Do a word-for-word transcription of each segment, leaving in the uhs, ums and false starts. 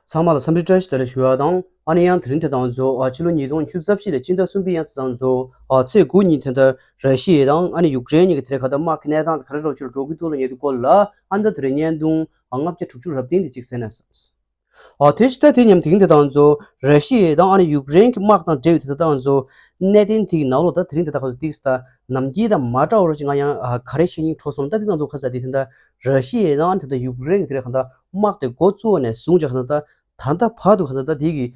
ཚང་མ་ལ་འཚམས་འདྲི་བཀྲ་ཤིས་བདེ་ལེགས་ཞུ་བ་དང་། ཨ་ནི་ཡང་དེ་རིང་དེ་དང་གཙོ་ཨ་ཕྱི་ལོ་ཉིས་སྟོང་ཉི་ཤུ་རྩ་བཞི་ལོའི་སྤྱི་ཟླ་གསུམ་པའི་ཡང་དེ་དང་གཙོ་ཨ་ཚེས་དགུ་ཉིན་དེ་འདྲ་ར་ཤི་ཡ་དང་ཨ་ནི་ཡུཀ་རེན་གཉིས་ཀྱི་དེ་རིང་ཁ་ད་དམག་གི་གནས་སྟངས་དེ་ག་རེ་འདྲ་ཅིག་འགྲོ་གི་འདུག་ལབ་མཁན་དེ་སྐོར་ལ། ཨ་ནི་ད་དེ་རིང་བརྙན་ཐུང་ཨ་ལྔ་བརྒྱ་དྲུག་ཅུ་རེ་བདུན་དེ་ཅིག་གསན་ན་བསམས། ཨ་དེ་ཕྱི་ཟླ་དེ་མཉམ་དེ་རིང་དེ་དང་གཙོ་ར་ཤི་ཡ་དང་ཨ་ནི་ཡུཀ་རེན་གྱི་དམག་དང་འབྲེལ་བའི་དེ་དང་གཙོ་གནད་དོན་དེ་གི་ནང་ལོགས་ད་དེ་རིང་དེ་ད་ཁ་ཏིག་ད་ནམ་རྒྱུན་དང་མ་འདྲ་བ་ར་ཅིག་ང་ཡང་ཨ་ག་རེ་བཤད་སྙིང་བྲོ་སོང་། ད་དེ་དང་གཙོ་ཁ་ས་དེ་དེ་འདྲ་ར་ཤི་ཡ་དང་ཨ་ནི་དེ་འདྲ་ཡུཀ་རེན་གྱི་དེ་རིང་ཁ་ད་དམག་དེ་འགོ་བཙུགས་ནས་བཟུང་ཅིག་ཁ་ད་ད་ད་ལྟ་བར་དུ་ཁ་ད་ད་དེ་གི་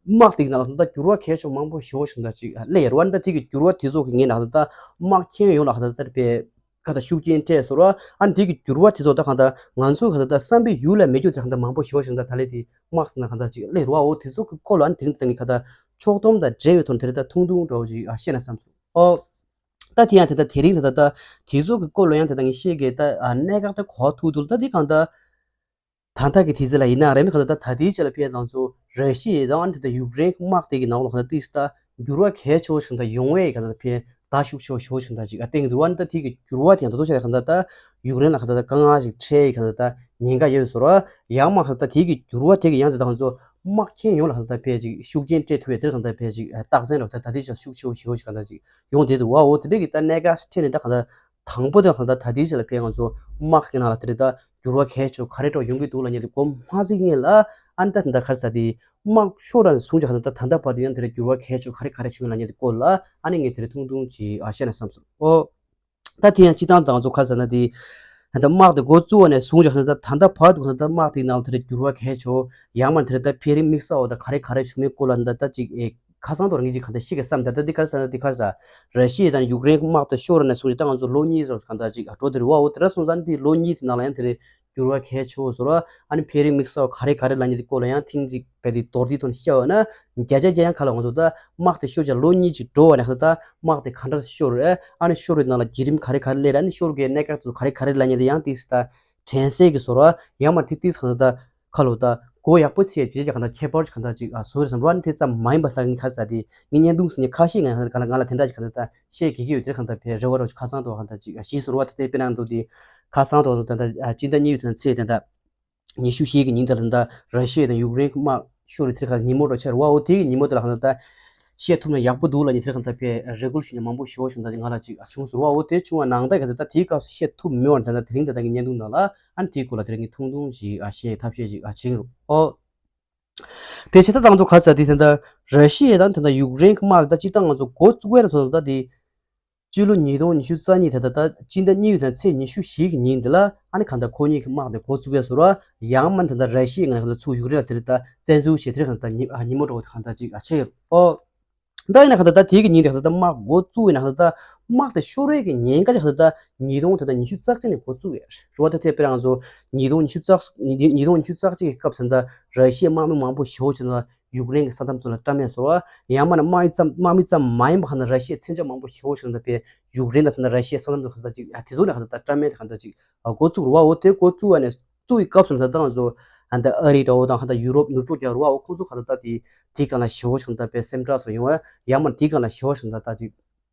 དམག་དེ་གི་ནང་ལ་ད་འགྱུར་བ་གལ་ཆེ་མང་པོ་ཞེ་པོ་ཞིག་ད་ཅིག་སླེབས་ཡོད་རེད་བ། ད་དེ་གི་འགྱུར་བ་དེ་ཚོ་གི་ངའི་ནང་ད་ད་དམག་ཁྱོན་ཡོངས་ལ་ཁ་ད་ད་དཔེ་ཁ་ད་ཤུགས་རྐྱེན་སྤྲད་སོང་ར། ཨ་ནི་དེ་གི་འགྱུར་བ་དེ་ཚོ་ད་གང་ལྟར་ང་ཚོ་གང་ལྟར་བསམ་པའི་ཡུལ་ལ་མེད་རྒྱུ་དེ་གང་ལྟར་མང་པོ་ཞེ་པོ་ཞིག་ད་ད་ལས་དེ་དམག་ཟེར་ན་གང་ལྟར་ཅིག་སླེབས་རེད་བ། འོ་དེ་ཚོ་གི་སྐོར་ལ་ཨ་ནི་དེ་རིང་ད་ངས་ཁ་ད་ཕྱོགས་བསྡོམས་དང་འབྲེལ་བའི་ཐོག་དེ་རིང་ད་ཐུང་ཐུང་འདྲ་བོ་ཅིག་ཨ་བཤད་ན་བསམ་སོང་། ཨོ། ད་དེ་ཡང་དེ་ད་དེ་རིང་ད་ད་ད་དེ་ཚོ་གི་སྐོར་ལ་ཡང་དེ་ད་ངས་བཤད་གི་ད་ཨ་གནད་འགག་ད་གོ་ཐུག་འདུག་ད་དེ་གང་ལྟར། ད་ལྟ་གི་དུས་ཚོད་ལ་ཡིན་ན་རེད་མི་གང་ལྟར་ད་ལྟའི་ཆ་ལ་ཕན་ང་ཚོ་ར་ཤི་ཡ་དང་ཨ་ནི་ད་ཡུཀ་རེན་དམག་དེ་གི་ནང་ལོགས་གང་ལྟར་ཏིག་ད་འགྱུར་བ་གལ་ཆེ་བོ་ཞིག་ད་ཡོང་བའི་གང་ལྟར་ཕན་ད་ཤུགས་ཆེ་བོ་ཞེ་བོ་ཞིག་ད་ཅིག་ཨ་བསྟན་གི་འདུག་ཨ་ནི་ད་དེ་གི་འགྱུར་བ་དེ་ཡང་ད་དུང་ཆ་ལ་གང་ལྟར་ད་ཡུཀ་རེན་ལ་གང་ལྟར་ད་དཀའ་ངལ་ཞིག་འཕྲད་ཡི་གང་ལྟར་ད་ཉེན་ཁ་ཡོད་བཟོ་ར། ཡང་མ་གང་ལྟར་ད་དེ་གི་འགྱུར་བ་དེ་གི་ཡང་དེ་ད་ང་ཚོ་དམག་ཁྱོན་ཡོངས་ལ་གང་ལྟར་ཕན་ཅིག་ཤུགས་རྐྱེན་སྤྲད་ཐུབ་ཡ་དེར་གང་ལྟར་ཕན་ཅིག་རྟགས་མཚན་རོགས་ད་ད་དེ་ཆ་ཤུགས་ཆེ་བོ་ཞེ་བོ་ཞིག་གང་ལྟར་ཅིག་ཡོང་བསྡད་འདུག་བ། འོ་དེ་འདྲ་གི་ད་གནད་འགག་ཞིག་འཕྲད་ནས་ད་གང་ལྟར། དང་པོ་དེ་གང་ལྟར་ད་ལྟའི་ཆ་ལ་ཕན་ང་ཚོ་དམག་གི་ནང་ལ་དེ་རེད་ད་འགྱུར་བ་གལ་ཆེ་ག་རེ་འགྲོ་ཡོང་གི་འདུག་ལབ་མཁན་དེ་གོ་མ་ཚིག་ངེས་ལ། ཨ་ནི་ད་དེ་འདྲ་ག་རེ་ཟེར་དེ་དམག་ཤོར་ར་བཟུང་ཅིག་གང་ལྟར་ད་ད་ལྟ་བར་དུ་ཡང་དེ་རེད་འགྱུར་བ་གལ་ཆེ་ག་རེ་ག་རེ་བྱུང་ཡོད་ལབ་མཁན་དེ་སྐོར་ལ་ཨ་ནི་ངས་དེ་རེད་ཐུང་ཐུང་ཅིག་ཨ་བཤད་ན་བསམ་སོང་། ཨོ། ད་དེ་ཡང་སྤྱི་བཏང་ད་ང་ཚོ་ག་རེ་ཟེར་ན་དེ་ད་དམག་དེ་འགོ་བཙུགས་པ་ནས་བཟུང་ཅིག་གང་ལྟར་ད་ད་ལྟ་བར་དུ་གང་ལྟར་དམག་དེའི་ནང་ལ་དེ་རེད་འགྱུར་བ་གལ་ཆེ་ཡང་མ་དེ་རེད་ད་འཕེལ་རིམ་དམིགས་བསལ་བ་ད་ག་རེ་ག་རེ་བྱུང་མིན་སྐོར་ལ་ད་ད་ཅིག་ཨེ། ཁ་སང་ཐོག་ངེད་ཀྱིས་གང་ལྟར་ཤེས་ཀྱི་བསམ་དེ་ལྟར་འདི་ག་རེ་ཟེར་ན་འདི་ག་རེ་ཟེར། ར་ཤི་ཡ་དང་ཡུཀ་རེན་དམག་དེ་ཤོར་ནས་བཟུང་སྟེ་ད་ང་ཚོ་ལོ་གཉིས་རོགས་གང་ལྟར་ཅིག་འགྲོ་དེ་རེད་བ། འོ་དེ་འདྲ་སོང་ཙང་འདི་ལོ་གཉིས་དེ་ནང་ལ་ཡང་དེ་རེད་འགྱུར་བ་གལ་ཆེ་བོ་བཟོ་ར། ཨ་ནི་འཕེལ་རིམ་དམིགས་བསལ་ག་རེ་ག་རེ་ལབ་མཁན་དེ་སྐོར་ལ་ཡང་ཐེངས་གཅིག་རྦད་དེ་མདོར་བསྡུས་ཐོག་ནས་བཤད་པ་ན་བརྒྱ་ཆ་བརྒྱ་ཡང་ག་ལ་ང་ཚོ་ད་དམག་དེ་ཤོར་བྱས་ལོ་གཉིས་ཅིག་འགྲོ་བ་ནས་ད་དམག་དེ་ག་འདྲ་ཤོར་རེད། ཨ་ནི་ཤོར་བའི་ནང་ལ་བརྒྱུད་རིམ་ག་རེ་ག་རེ་སླེབས་རེད། ཨ་ནི་ཤོར་བའི་གནད་འགག་ཚོ་ག་རེ་ག་རེ་ལབ་མཁན་དེ་ཡང་ཏིག་ད་དྲན་གསོ་གི་བཟོ་ར། ཡང་མ་དེ་ཏིག་གང་ལྟར་ཁ་ལོ་ད། གོ་ཡག་པོ་ཚིག་ཅེས་ཀྱང་གང་ལྟར་ཁྱད་པར་གང་ལྟར་ཅིག་ཨ་བཟོ་རེད་བསམ་རོགས། ཨ་ནི་དེ་ཙམ་མ་ཡིན་པ་ལྷག་ནི་ཁ་ས་དེ་ངས་བརྙན་ཐུང་ཟིན་ནས་ཁ་ཤས་ངས་གང་ལ་ང་ལ་དེ་འདྲ་ཅིག་གང་ལྟར་བཤད་དགོས་ཀྱི་ཡོད་དེ་གང་ལྟར་བས་རེ་བ་རོགས་ཁ་སང་དུ་གང་ལྟར་ཅིག་ཞིག་བཟོ་རོགས། དེ་དཔེར་ན་འདུག་དེ་ཁ་སང་དུ་ད་ལྟ་སྤྱི་ཟླ་གཉིས་པའི་ཚེས་ད་ལྟ་ཉི་ཤུ་བཞི་གི་ཉིན་དེ་ལ་ད་ལྟ་ར་ཤི་ཡ་དང་ཡུཀ་རེན་གྱི་དམག་ཤོར་རེད། དེ་ག་ཉིན་མོ་རོགས་ཆགས་རེད་བ། འོ་དེ་གི་ཉིན་མོ་དེ་ལ་གང་ལྟར་བཤད་ཐུབ་ན་ཡག་པོ་འདུག་ལབ་ནི་དེ་གང་ལྟར་བས་རེ་སྐུལ་ཞུ་ནི་མང་པོ་ཞེ་པོ་ཞིག་ད་ང་ལ་ཅིག་བྱུང་སོང་བ། འོ་དེ་བྱུང་བ་ནང་ད་གང་ལྟར་དེའི་སྐབས་སུ་བཤད་ཐུབ་མེད་བ་ད་ལྟ་དེ་རིང་ད་ལྟ་གི་བརྙན་ཐུང་ནང་ལ། ཨ་ནི་དེའི་སྐོར་ལ་དེ་རིང་གི་ཐུང་ཐུང་ཞིག་ཨ་བཤད་ཐབས་ཤེས་ཅིག་ཨ་བྱེད་ཀྱི་རེད། ཨོ། དེ་ཕྱི་ད་དང་ཚོ་ག་ས་དེ་ད་ལྟ་ར་ཤི་ཡ་དང་ད་ལྟ་ཡུཀ་རེན་གྱི་དམག་ད་སྤྱིར་བཏང་ང་ཚོ་འགོ་བཙུགས་པའི་ཐོག་ད་དེ་སྤྱི་ལོ་ཉིས་སྟོང་ཉི་ཤུ་རྩ་གཉིས་ད་ལྟ་ད་སྤྱི་ཟླ་གཉིས་པའི་ད་ཚེས་ཉི་ཤུ་བཞི་གི་ཉིན་དེ་ལ་ཨ་ནི་གང་ལྟར་ཁོ་གཉིས་ཀྱི་དམག་དེ་འགོ་བཙུགས་པའི་བཟོ་ར། ཡང་མ་ད་ལྟ་ར་ཤི་ཡ་ང་ད་ལྟ་ཚུར་ཡུཀ་རེན་ལ་དེ་ད་ལྟ་བཙན་འཛུལ་བྱས་དེ་གང་ལྟར་ཉི་ཨ་ཉིན་མོ་འགྲོ་བ་དེ་གང་ལྟར་ཅིག་ཨ་ཆགས་ཡོད། ཨོ། ད་ཡིན་ན་ག་ད་ད་དེ་གི་ཉིན་དེ་ག་ད་ད་དམག་འགོ་བཙུགས་ཡིན་ན་ག་ད་ད་དམག་དེ་ཤོར་བའི་གི་ཉེན་ཁ་དེ་ག་ད་ད་ཉིས་སྟོང་ད་ད་ཉི་ཤུ་རྩ་གཅིག་ནས་འགོ་བཙུགས་ཡོད་རེད་བ། ད་དེ་དཔེར་ང་ཚོ་ཉིས་སྟོང་ཉི་ཤུ་རྩ་ཉིས་ཉིས་སྟོང་ཉི་ཤུ་རྩ་གཅིག་གི་སྐབས་སུ་ད་ར་ཤི་ཡའི་དམག་མི་མང་པོ་ཞེ་པོ་ཅིག་ད་ཡུཀ་རེན་གི་ས་མཚམས་ཚོ་ལ་བཀྲམ་ཡས་བཟོ་ར། ཡང་མིན་ན་དམག་མི་ཙམ་དམག་མི་ཙམ་མ་ཡིན་པ་ག་ད་ར་ཤི་ཡའི་མཚོན་ཆ་མང་པོ་ཞེ་པོ་ཅིག་ད་དཔེ་ཡུཀ་རེན་དང་ད་ད་ར་ཤི་ཡའི་ས་མཚམས་ཚོ་ག་ད་ཅིག་ཡ་དེ་ཚོ་ནས་ག་ད་ད་བཀྲམ་ཡས་དེ་ག་ད་ཅིག་འགོ་བཙུགས་རེད་བ། འོ་དེ་འགོ་བཙུགས་པ་ནས་བཙུགས་ཡི་སྐབས་སུ་ད་ད་ང་ཚོ་ཨ་ད་ཨ་རི་འདྲ་བོ་དང་ག་ད་ཡུ་རོབ་ནུབ་ཕྱོགས་རྒྱ་རུ་བ་འོ་ཁོང་ཚོ་ག་ད་ད་དེ་དེ་གང་ལ་ཞེ་པོ་ཅིག་ད་དཔེ་སེམས་ཁྲལ་བཟོ་ཡོང་བ། ཡང་མིན་ན་དེ་གང་ལ་ཞེ་པོ་ཅིག་ད་ད་ཅིག་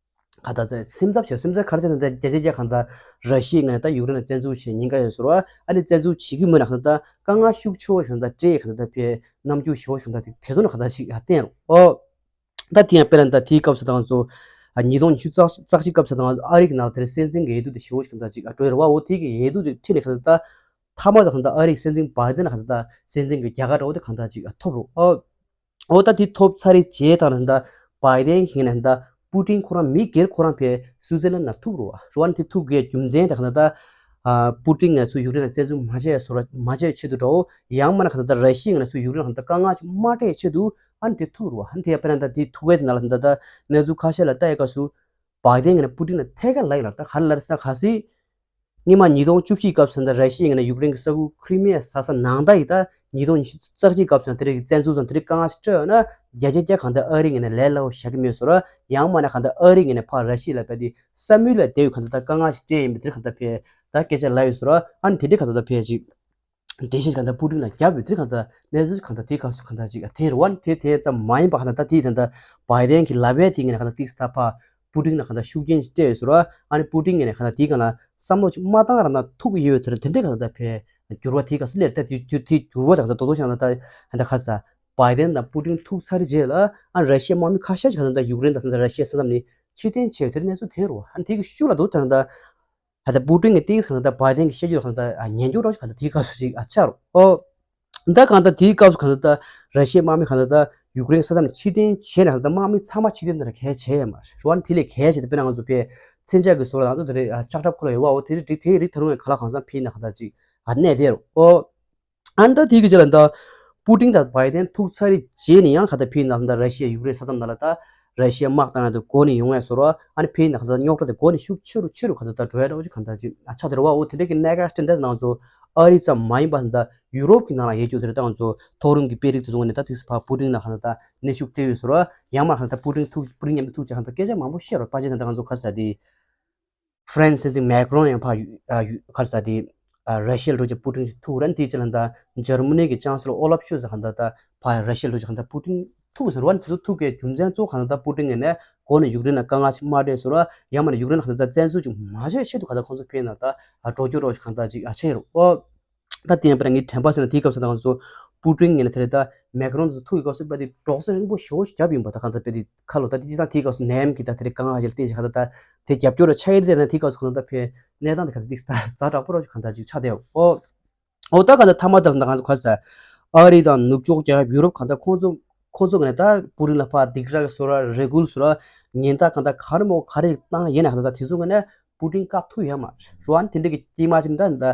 ག་ད་ད་སེམས་འཚབ་བྱས། སེམས་འཚབ་ག་རེ་བྱས་ན་ད་བརྒྱ་ཆ་བརྒྱ་གང་ད་ར་ཤི་ཡའི་ངོས་ནས་ད་ཡུཀ་རེན་ལ་བཙན་འཛུལ་བྱེད་ཉེན་ཁ་ཡོད་ཟེར་བ། ཨ་ནི་བཙན་འཛུལ་བྱེད་ཀྱི་མིན་ན་ག་ད་ད་དཀའ་ངལ་ཤུགས་ཆེ་བོ་ཞིག་ད་སྤྲད་ག་ད་ད་དཔེ་རྣམ་འགྱུར་ཞེ་པོ་ཞིག་ད་དེ་དེ་ཚོ་ནས་ག་ད་ཅིག་ཡ་བསྟན་རོགས། ཨོ། ད་དེ་ཡང་དཔེར་ན་ད་དེའི་སྐབས་སུ་ད་ང་ཚོ་ཨ་ཉིས་སྟོང་ཉི་ཤུ་རྩ་རྩ་གཅིག་སྐབས་སུ་ད་ང་ཚོ་ཨ་རི་གི་ནང་ལ་དེར་སྲིད་འཛིན་གྱི་འོས་བསྡུ་དེ་ཞེ་པོ་ཞིག་ད་ཅིག་ཨ་འགྲོ་ཡོད་རེད་བ། འོ་དེ་གི་འོས་བསྡུ་དེ་ཁྲིད་ནས་ག་ད་ད་མཐའ་མ་ད་ག་ད་ཨ་རིའི་སྲིད་འཛིན་བྷའི་ཌེན་ག་ད་ད་སྲིད་འཛིན་གྱི་རྒྱལ་ཁ་འདྲ་བོ་དེ་གང་ད་ཅིག་ཨ་ཐོབ་རོགས། ཨོ། འོ་ད་དེ་ཐོབ་ཚར་རེད་བྱས་ད་ད་བྷའི་ཌེན་གྱི་ནས་ད་པུ་ཏིན་ཁོ་རང་མི་སྒེར་ཁོ་རང་ཕེ་སུའུ་ཙེར་ལན་ན་ཐུག་རོགས། རོགས་ཨ་ནི་དེ་ཐུག་གི་རྒྱུ་མཚན་ད་ག་ད་ད་ཨ་པུ་ཏིན་ང་ཚོ་ཡུཀ་རེན་ལ་བཙན་འཛུལ་མ་བྱས་སོ་ར་མ་བྱས་ཆེད་དུ་འདྲ་བོ། ཡང་མིན་ན་ག་ད་ད་ར་ཤི་ཡ་ང་ཚོ་ཡུཀ་རེན་ལ་ག་ད་དཀའ་ངལ་ཅིག་མ་སྤྲད་ཆེད་དུ། ཨ་ནི་དེ་ཐུག་རུ་བ། ཨ་ནི་དེ་ཡང་དཔེར་ན་ད་དེ་ཐུག་པའི་དེ་ནང་ལ་ད་ད་གནས་ཚུལ་ཁ་ཤས་ལ་ལྟ་ཡི་སྐབས་སུ་བྷའི་ཌེན་གྱི་ནས་པུ་ཏིན་ལ་ཐད་ཀར་ལབ་ཡོད་ལ། ད་ག་རེ་ལབ་རེད་ཟེར་ན་གལ་སྲིད་སྔོན་མ་ཉིས་སྟོང་བཅུ་བཞི་སྐབས་སུ་ད་ར་ཤི་ཡ་ངོས་ནས་ཡུཀ་རེན་གྱི་ས་ཁུལ་ཁི་རི་མི་ཡ་ཟ་ས་ནང་ད་ཡི་ད་ཉིས་སྟོང་ཉི་ཤུ་རྩ་གཅིག་སྐབས་སུ་དེ་རིགས་བཙན་འཛུལ་དང་དེ་རིགས་དཀའ་ངལ་ཞིག་སྤྲད་ཡོད་ན་བརྒྱ་ཆ་བརྒྱ་གང་ལྟར་ཨ་རི་ངོས་ནས་ལས་སླ་བོ་བཞག་གི་མེད་ཟེར་ར། ཡང་མིན་ན་གང་ལྟར་ཨ་རི་ངོས་ནས་ཕར་ར་ཤི་ཡ་ལ་བལྟས་ཏེ་བསམ་ཡུལ་ལས་འདས་པའི་གང་ལྟར་ད་དཀའ་ངལ་ཞིག་སྤྲད་ཡིན་པའི་དེ་གང་ལྟར་ཕེ་ད་སྐད་ཆ་ལབ་ཡོད་ཟེར་ར། ཨ་ནི་དེ་འདྲའི་གང་ལྟར་ད་ཕེ་ཅིག་འགྲེལ་བཤད་གང་ལྟར་པུ་ཏིན་ལ་བརྒྱབ་ཡོད། དེ་གང་ལྟར་གནས་ཚུལ་གང་ལྟར་དེའི་སྐབས་སུ་གང་ལྟར་ཅིག་དེ་རུ་བ་ནི་དེ་དེ་ཙམ་མ་ཡིན་པ་གང་ལྟར་ད་དེའི་ད་ལྟ་བྷའི་ཌེན་གྱི་ལབ་ཡས་དེ་ངས་གང་ལྟར་ཏིག་ས་ཕ་པུ་ཏིན་ལ་གང་ལྟར་ཤུགས་རྐྱེན་ཅིག་སྤྲད་ཡོད་ཟེར་བ། ཨ་ནི་པུ་ཏིན་ངས་གང་ལྟར་དེའི་གང་ལ་བསམ་བློ་ཅིག་མ་བཏང་ར་ན་ཐུག་གི་ཡོད་དེ་ར། དེ་འདྲའི་གང་ལྟར་ཕེ་ འགྱུར་བ་དེའི་སྐབས་སུ་སླེབས། ད་དེ་དེ་དེ་འགྱུར་བ་དང་ད་དོ་དོ་ཞིག་ན་ད་ད་ག་ས་བའི་ཌེན་དང་པུ་ཏིན་ཐུག་ཚར་རྗེས་ལ་ཨ་ར་ཤི་ཡའི་དམག་མི་ཁ་ཤས་ཤིག་ག་ད་ཡུཀ་རེན་དང་ད་ར་ཤི་ཡའི་ས་མཚམས་ནས་ཕྱིར་འཐེན་བྱས་དེར་གནས་ཚུལ་ཐོན་རོ། ཨ་དེ་གི་ཤུགས་ལ་དོ་ད་ད་ད་ད་པུ་ཏིན་གྱི་ཏིག་ག་ད་བའི་ཌེན་གྱི་བཤད་རྒྱུ་ག་ད་ཉན་རྒྱུ་རོ་ཞིག་ག་ད་དེའི་སྐབས་སུ་ཞིག་ཨ་ཆགས་རོ། ཨོ། ད་གང་ལྟར་དེའི་སྐབས་སུ་གང་ལྟར་ད་ར་ཤི་ཡའི་དམག་མི་གང་ལྟར་ད་ཡུཀ་རེན་ས་མཚམས་ནས་ཕྱིར་འཐེན་བྱས་ན་གང་ལྟར་དམག་མི་ཚང་མ་ཕྱིར་འཐེན་དེ་འདྲ་གལ་ཆེ་མ་རེད་བ། དེ་ལས་གལ་ཆེ་དེ་དཔེར་ན་ང་ཚོ་དཔེ་མཚོན་ཆ་གི་བཟོ་ལ་ང་ཚོ་དེ་རིགས་ལྕགས་ཁྲབ་ཁོ་ལ་ཡོད་བ། འོ་དེ་རིགས་དེ་རིགས་ཐོན་རུང་ག་ལ་གང་འཚམ་ཕན་ན་གང་ལྟར་ཅིག་ཨ་གནད་དེ་རེད། ཨོ། ཨ་ནི་ད་དེའི་གི་རྗེས་ལ་ད་པུ་ཏིན་དང་བའི་ཌེན་ཐུག་ཚར་རྗེས་ནས་ཡང་གང་ལྟར་ཕན་ན་གང་ལྟར་ར་ཤི་ཡ་ཡུཀ་རེན་ས་མཚམས་ནང་ལ་ད་ར་ཤི་ཡའི་དམག་བཏང་ཡ་དེ་འགོ་ནས་ཡོང་ཡ་བཟོ་ར། ཨ་ནི་ཕན་ན་གང་ལྟར་རྙོག་དྲ་དེ་འགོ་ནས་ཤུགས་ཆེ་རུ་ཆེ་རུ་གང་ལྟར་ད་འགྲོ་ཡ་འདྲ་བོ་ཅིག་གང་ལྟར་ཅིག་ཨ་ཆགས་དེ་རེད་བ། འོ་དེ་འདྲ་གི་གནད་འགག་ཅིག་འདི་ནང་ཚོ་ཨ་རི་ཙམ་མ་ཡིན་པ་ད་ཡུ་རོབ་ཀྱི་ནང་ལ་ཡོད་རྒྱུ་དེ་རེད། ད་ང་ཚོ་མཐོ་རིམ་གྱི་དཔོན་རིགས་དེ་ཚོ་ནས་ད་དུས་སུ་ཕར་པུ་ཏིན་ལ་གང་ལྟར་ད་གནོན་ཤུགས་སྤྲད་ཡོད་བཟོ་ར། ཡང་མ་གང་ལྟར་པུ་ཏིན་ཐུག་པུ་ཏིན་མཉམ་དུ་ཐུག་བྱས་གང་ལྟར་སྐད་ཆ་མང་པོ་བཤད་རོ། ཕལ་ཆེར་ད་ལྟ་ང་ཚོ་ག་རེ་ཟེར་དེ། ཧྥ་རན་སི་སྲིད་འཛིན་མེག་རོན་ཡང་ཕར་ཡུ་ཨ་ཡུ་ག་རེ་ཟེར་དེ། ཨ་ར་ཤི་ཡར་འགྲོ་རྒྱུ་པུ་ཏིན་ཐུག་རན་དེའི་རྗེས་ལ་ད་འཇར་མ་ནི་གི་ཅང་སི་ལོ་ཨོ་ལབ་ཤོལ་ཛ་གང་ལྟར་ད་ཕར་ར་ཤི་ཡར་འགྲོ་རྒྱུ་གང་ལྟར་པུ་ཏིན་ཐུག་ཟེར་བ། དེ་ཚོ་ཐུག་གི་རྒྱུ་མཚན་གཙོ་བོ་གང་ལྟར་ད་པུ་ཏིན་ངོས་ནས་འགོ་ནས་ཡུཀ་རེན་ལ་དཀའ་ངལ་ཅིག་མ་སྤྲད་བཟོ་ར། ཡང་མ་ན་ཡུཀ་རེན་ལ་གང་ལྟར་ད་བཙན་འཛུལ་ཅིག་མ་བྱས་ཆེད་དུ་གང་ལྟར་ཁོང་ཚོ་ཕན་ན་ད་ཨ་འགྲོ་རྒྱུ་རོགས་ཅིག་གང་ལྟར་ཅིག་ཨ་བྱས་རོ། ཨོ། ད་དེ་ཡང་དཔེར་ན་ངས་དྲན་པ་བྱས་ན་དེའི་སྐབས་སུ་ད་ང་ཚོ་པུ་ཏིན་ངོས་ནས་དེ་རེད་ད་མེག་རོན་དེ་ཚོ་ཐུག་གི་སྐབས་སུ་དཔེ་དེ་འབྲོག་སྲིད་རིང་པོ་ཞེ་པོ་ཞིག་བརྒྱབ་ཡིན་པ། ད་གང་ལྟར་དཔེ་དེ་ཁ་ལོ་ད་དེ་སྤྱིར་བཏང་དེའི་སྐབས་སུ་ནད་ཡམས་ཀྱི་ད་དེ་རེད་དཀའ་ངལ་ཞིག་ལ་བརྟེན་བྱས་གང་ལྟར་ད་དེ་རྒྱབ་སྐྱོར་ར་ཆགས་ཡི་རེད། དེ་ན་དེའི་སྐབས་སུ་གང་ལྟར་དཔེ་གནས་སྟངས་དེ་ག་ཚོད་ཏིག་ཙ་དྲག་པོ་ར་ཞིག་གང་ལྟར་ཅིག་ཆགས་བསྡད་ཡོད། ཨོ། ཨོ་ད་གང་ལྟར་མཐའ་མ་དེ་ལ་ད་ང་ཚོ་ག་རེ་ཟེར། ཨ་རི་དང་ནུབ་ཕྱོགས་རྒྱལ་ཁབ་ཡུ་རོབ་གང་ལྟར་ཁོང་ཚོ་ཁོང་ཚོ་ངོས་ནས་ད་པུ་ཏིན་ལ་ཕར་སྡིགས་ར་བཟོ་ར་རེ་སྐུལ་བཟོ་ར་ཉེན་བརྡ་གང་ལྟར་ག་རེ་མོ་ག་རེ་བཏང་ཡིན་ན་གང་ལྟར་དེ་ཚོ་ངོས་ནས་པུ་ཏིན་བཀག་ཐུབ་ཡོད་མ་རེད་བ། དེ་འདྲ་གི་དཀྱིལ་མ་ཅིག་ད་ད།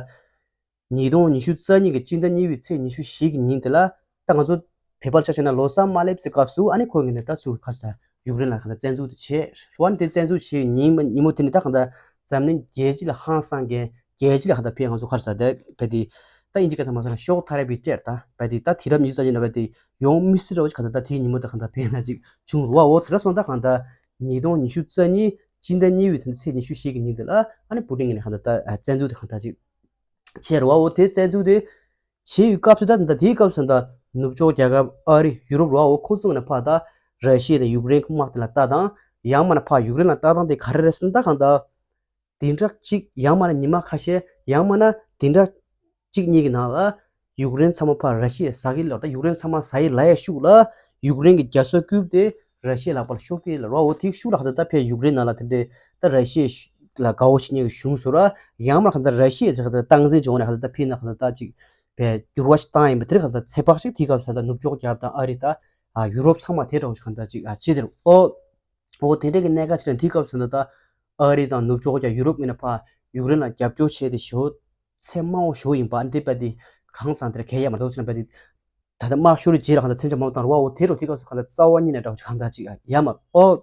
ཉིས་སྟོང་ཉི་ཤུ་རྩ་གཉིས་ཀྱི་སྤྱི་ཟླ་གཉིས་པའི་ཚེས་ཉི་ཤུ་བཞི་གི་ཉིན་དེ་ལ་ད་ང་ཚོ་བོད་པར་ཆ་བཞག་ན་ལོ་གསར་མ་སླེབས་ཚེ་སྐབས་སུ་ཨ་ནི་ཁོ་ངོས་ནས་ད་ཚུར་ག་རེ་ཟེར་ཡུཀ་རེན་ལ་གང་ལྟར་བཙན་འཛུལ་དེ་བྱས། རོ་ཨ་ནི་དེ་བཙན་འཛུལ་བྱས་ཉིན་མ་ཉིན་མོ་དེ་ནས་ད་གང་ལྟར་འཛམ་གླིང་རྒྱལ་སྤྱི་ལ་ཧང་སངས་མཁན་རྒྱལ་སྤྱི་ལ་གང་ལྟར་ཕན་ང་ཚོ་ག་རེ་ཟེར་དེ་བས་དེ་ད་དབྱིན་ཇི་སྐད་ཐོག་མ་སོང་ན་ཤོག་ཐ་རེ་བི་ཏྲེར་ད་བས་དེ་ད་དུས་རབས་ཉི་ཤུ་རྩ་གཉིས་ནང་བས་དེ་ཡོང་མི་སྲིད་རོ་གང་ལྟར་ད་དེའི་ཉིན་མོ་དེ་གང་ལྟར་ཕན་ན་ཅིག་བྱུང་རོ། འོ་དེ་འདྲ་སོང་ད་གང་ལྟར་ཉིས་སྟོང་ཉི་ཤུ་རྩ་གཉིས་སྤྱི་ཟླ་གཉིས་པའི་དེ་ཚེས་ཉི་ཤུ་བཞི་གི་ཉིན་དེ་ལ་ཨ་ནི་པུ་ཏིན་ངོས་ནས་གང་ལྟར་ད་བཙན་འཛུལ་དེ་གང་ལྟར་ཅིག་བྱས་རེད་བ། འོ་དེ་བཙན་འཛུལ་དེ་བྱས་ཡོད་སྐབས་སུ་ད་ད་དེའི་སྐབས་སུ་ད་ནུབ་ཕྱོགས་རྒྱལ་ཁབ་ཨ་རི་ཡུ་རོབ་རེད་བ། འོ་ཁོ་ཚོ་ནས་ཕར་ད་ར་ཤི་ཡ་དང་ཡུཀ་རེན་དམག་དེ་ལ་ལྟ་སྟངས་ཡང་མིན་ན་ཕར་ཡུཀ་རེན་ལ་ལྟ་སྟངས་དེ་ག་རེ་རེད་ཟེར་ན། ད་གང་ལྟར་དེ་འདྲ་གཅིག་ཡང་མིན་ན་ཉི་མ་ཁ་ཤས་ཡང་མིན་ན་དེ་འདྲ་གཅིག་གཉིས་ཀྱི་ནང་ལ་ཡུཀ་རེན་ཚང་མ་ཕར་ར་ཤི་ཡ་ཟ་གི་ལ། ད་ཡུཀ་རེན་ཚང་མ་ཟ་ཡི་ལ་ཡ་ཤུགས་ལ་ཡུཀ་རེན་གྱི་རྒྱལ་ས་ཀིབ་དེ་ར་ཤི་ཡའི་ལག་པར་ཤོར་གི་ལ་རོ། འོ་དེའི་ཤུགས་ལ་གང་ལྟར་ད་ཕར་ཡུཀ་རེན་ནང་ལ་དེ་འདྲའི་ད་ར་ཤི་ཡ་ལ་དགའ་བོ་བྱེད་མཁན་གྱི་གཞུང་བཟོ་ར་ཡང་མིན་ན་གང་ལྟར་ར་ཤི་ཡ་དེ་གང་ལྟར་སྟངས་འཛིན་བྱེད་འོང་ན་གང་ལྟར་ད་ཕན་ན་གང་ལྟར་ད་ཅིག་བས་འགྱུར་བ་ཞིག་བཏང་ཡིན་པ་དེ་རེད། གང་ལྟར་ཚོད་དཔག་ཞིག་དེའི་སྐབས་སུ་ད་ནུབ་ཕྱོགས་རྒྱལ་ཁབ་དང་ཨ་རི་ད་ཨ་ཡུ་རོབ་ཚང་མ་དེ་འདྲ་བོ་ཞིག་གང་ལྟར་ཅིག་ཨ་བྱེད་དེ་རེད། འོ། འོ་དེ་འདྲ་གི་གནད་འགག་ཅིག་ལ་དེའི་སྐབས་སུ་ད་ལྟ་ཨ་རི་དང་ནུབ་ཕྱོགས་རྒྱལ་ཡུ་རོབ་ངོས་ནས་ཕར་ཡུཀ་རེན་ལ་རྒྱབ་སྐྱོར་བྱས་ཏེ་ཞེ་པོ་ཚད་དམའ་བོ་ཞེ་པོ་ཡིན་པ། ཨ་ནི་དེ་བས་དེ་གང་ཟེར་དེར་གལ་ཡ་མ་གཏོགས་ཟེར་ན་བས་དེ་ད་ལྟ་དམག་ཤོར་རྗེས་ལ་གང་ལྟར་མཚོན་ཆ་མང་པོ་བཏང་རེད་བ། འོ་དེ་རུ་དེའི་སྐབས་སུ་གང་ལྟར་རྩ་བ་ཉིད་ནས་འདྲ་བོ་ཅིག་གང་ལྟར་ཅིག་ཡ་མ་རེད། ཨོ།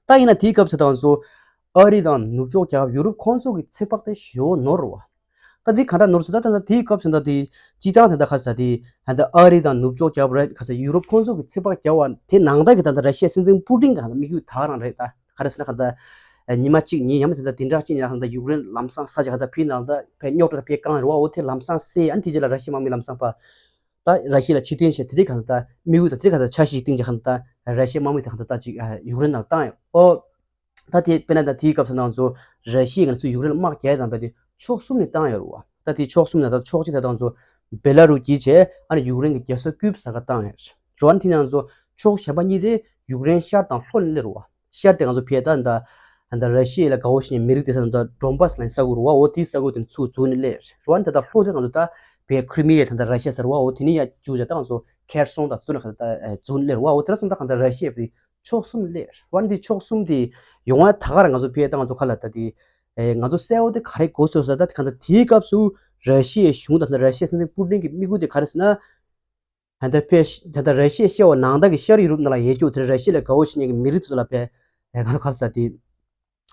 ད་ཡིན་ན་དེའི་སྐབས་སུ་ད་ང་ཚོ་ཨ་རི་དང་ནུབ་ཕྱོགས་རྒྱལ་ཁབ་ཡུ་རོབ་ཁོང་ཚོ་གི་ཚོད་དཔག་དེ་ཞེ་པོ་ནོར་རེད་བ། ད་དེ་ག་འདྲ་ནོར་སོང་ད། ད་ད་དེའི་སྐབས་སུ་ད་དེ་སྤྱིར་བཏང་ད་ད་ག་ས་དེ་ད་ཨ་རི་དང་ནུབ་ཕྱོགས་རྒྱལ་ཁབ་རེད་ག་ས་ཡུ་རོབ་ཁོང་ཚོ་གི་ཚོད་དཔག་རྒྱབ་པ་དེ་ནང་ལྟར་གྱི་ད་ད་ར་ཤི་ཡ་སྲིད་འཛིན་པུ་ཏིན་གི་དམིགས་ཡུལ་ད་ག་རང་རེད། ད་ག་རེ་ཟེར་ན་ག་ད་ཉི་མ་གཅིག་གཉིས་ཡང་མིན་ད་ད་དེ་འདྲ་གཅིག་གཉིས་ལ་ག་ད་ཡུཀ་རེན་ལམ་སང་ཟ་བྱས་ག་ད་ཕི་ནང་ད་ཕའི་རྙོག་དྲ་ད་ཕའི་བཀང་རེད་བ། འོ་དེ་ལམ་སང་སེལ། ཨ་ནི་དེ་རྗེས་ལ་ར་ཤི་ཡའི་དམག་མི་ལམ་སང་ཕར་ད་ར་ཤི་ཡ་ལ་ཕྱིར་འཐེན་བྱས། དེ་རིང་གང་ལྟར་དམིགས་ཡུལ་དང་དེ་རིང་གང་ལྟར་འཆར་གཞི་ཞིག་བཏིང་བྱས་གང་ལྟར་ར་ཤི་ཡའི་དམག་མི་དེ་གང་ལྟར་ཅིག་ཡུཀ་རེན་ནང་བཏང་ཡོད། ཨོ། ད་དེ་དཔེར་ན་ད་དེའི་སྐབས་སུ་ང་ཚོ་ར་ཤི་ཡས་ང་ཚོ་ཡུཀ་རེན་ལ་དམག་རྒྱག་ཡ་དང་བས་དེ་ཕྱོགས་གསུམ་ནས་བཏང་ཡོད་རེད་བ། ད་དེ་ཕྱོགས་གསུམ་ནས་ད་ཕྱོགས་གཅིག་ད་ང་ཚོ་བེ་ལ་རུ་བརྒྱུད་བྱས་ཨ་ནི་ཡུཀ་རེན་གྱི་རྒྱལ་ས་ཀིབ་ཟེར་ག་བཏང་ཡོད་རེད་བ། དེ་ནས་ང་ཚོ་ཕྱོགས་གཞན་པ་གཉིས་དེ་ཡུཀ་རེན་ཤར་དང་ལྷོ་ནས་སླེབས་རེད་བ། ཤར་དེ་ང་ཚོ་ཕལ་ཆེར་ད་ད་ད་ར་ཤི་ཡ་ལ་དགའ་བོ་བྱེད་མཁན་མི་རིགས་དེ་ས་ད་ཌོན་བྷ་སི་ལབ་མཁན་ས་ཁུལ་རེད་བ། འོ་དེའི་ས་ཁུལ་དེ་ཚུར་འཛུལ་ནས་སླེབས་རེད་བ། ད་ད་ལྷོ་དེ་ང་ཚོ་ད་བས་ཁི་རི་མི་ཡ་ད་ད་ར་ཤི་ཡ་ཟེར་བ། འོ་དེ་ནས་ཡར་རྒྱུགས་བྱས་ད་ང་ཚོ་ཁེར་སོང་དང་ཚུར་ནས་ག་ད་ད་འཛུལ་ནས་སླེབས་རེད་བ། འོ་དེ་འདྲ་སོང་ད་གང་ལྟར་ར་ཤི་ཡ་བས་ཕྱོགས་གསུམ་ནས་སླེབས་རེད་བ། འདི་ཕྱོགས་གསུམ་དེ་ཡོང་བ་ད་ག་རང་ང་ཚོ་ཕལ་ཆེར་ད་ང་ཚོ་ག་ལ་ད་དེ་ཨེ་ང་ཚོ་གསལ་བོ་དེ་ག་རེ་གོ་ཚོད་ས་ད་གང་ལྟར་དེའི་སྐབས་སུ་ར་ཤི་ཡའི་གཞུང་དང་ད་ར་ཤི་ཡའི་སྲིད་འཛིན་པུ་ཏིན་གྱི་དམིགས་ཡུལ་དེ་ག་རེ་ཟེར་ན། ད་ལྟ་ཕལ་ཆེར་ད་ལྟ་ར་ཤི་ཡའི་ཤར་བ་ནང་ད་གི་ཤར་ཡུ་རོབ་ནང་ལ་ཡོད་རྒྱུ་དེ་ར་ཤི་ཡ་ལ་དགའ་བོ་བྱེད་མཁན་གྱི་མི་རིགས་ཚོ་ལ་ཕལ་ཆེར་ཨེ་ང་ཚོ་ག་རེ་ཟེར་དེ།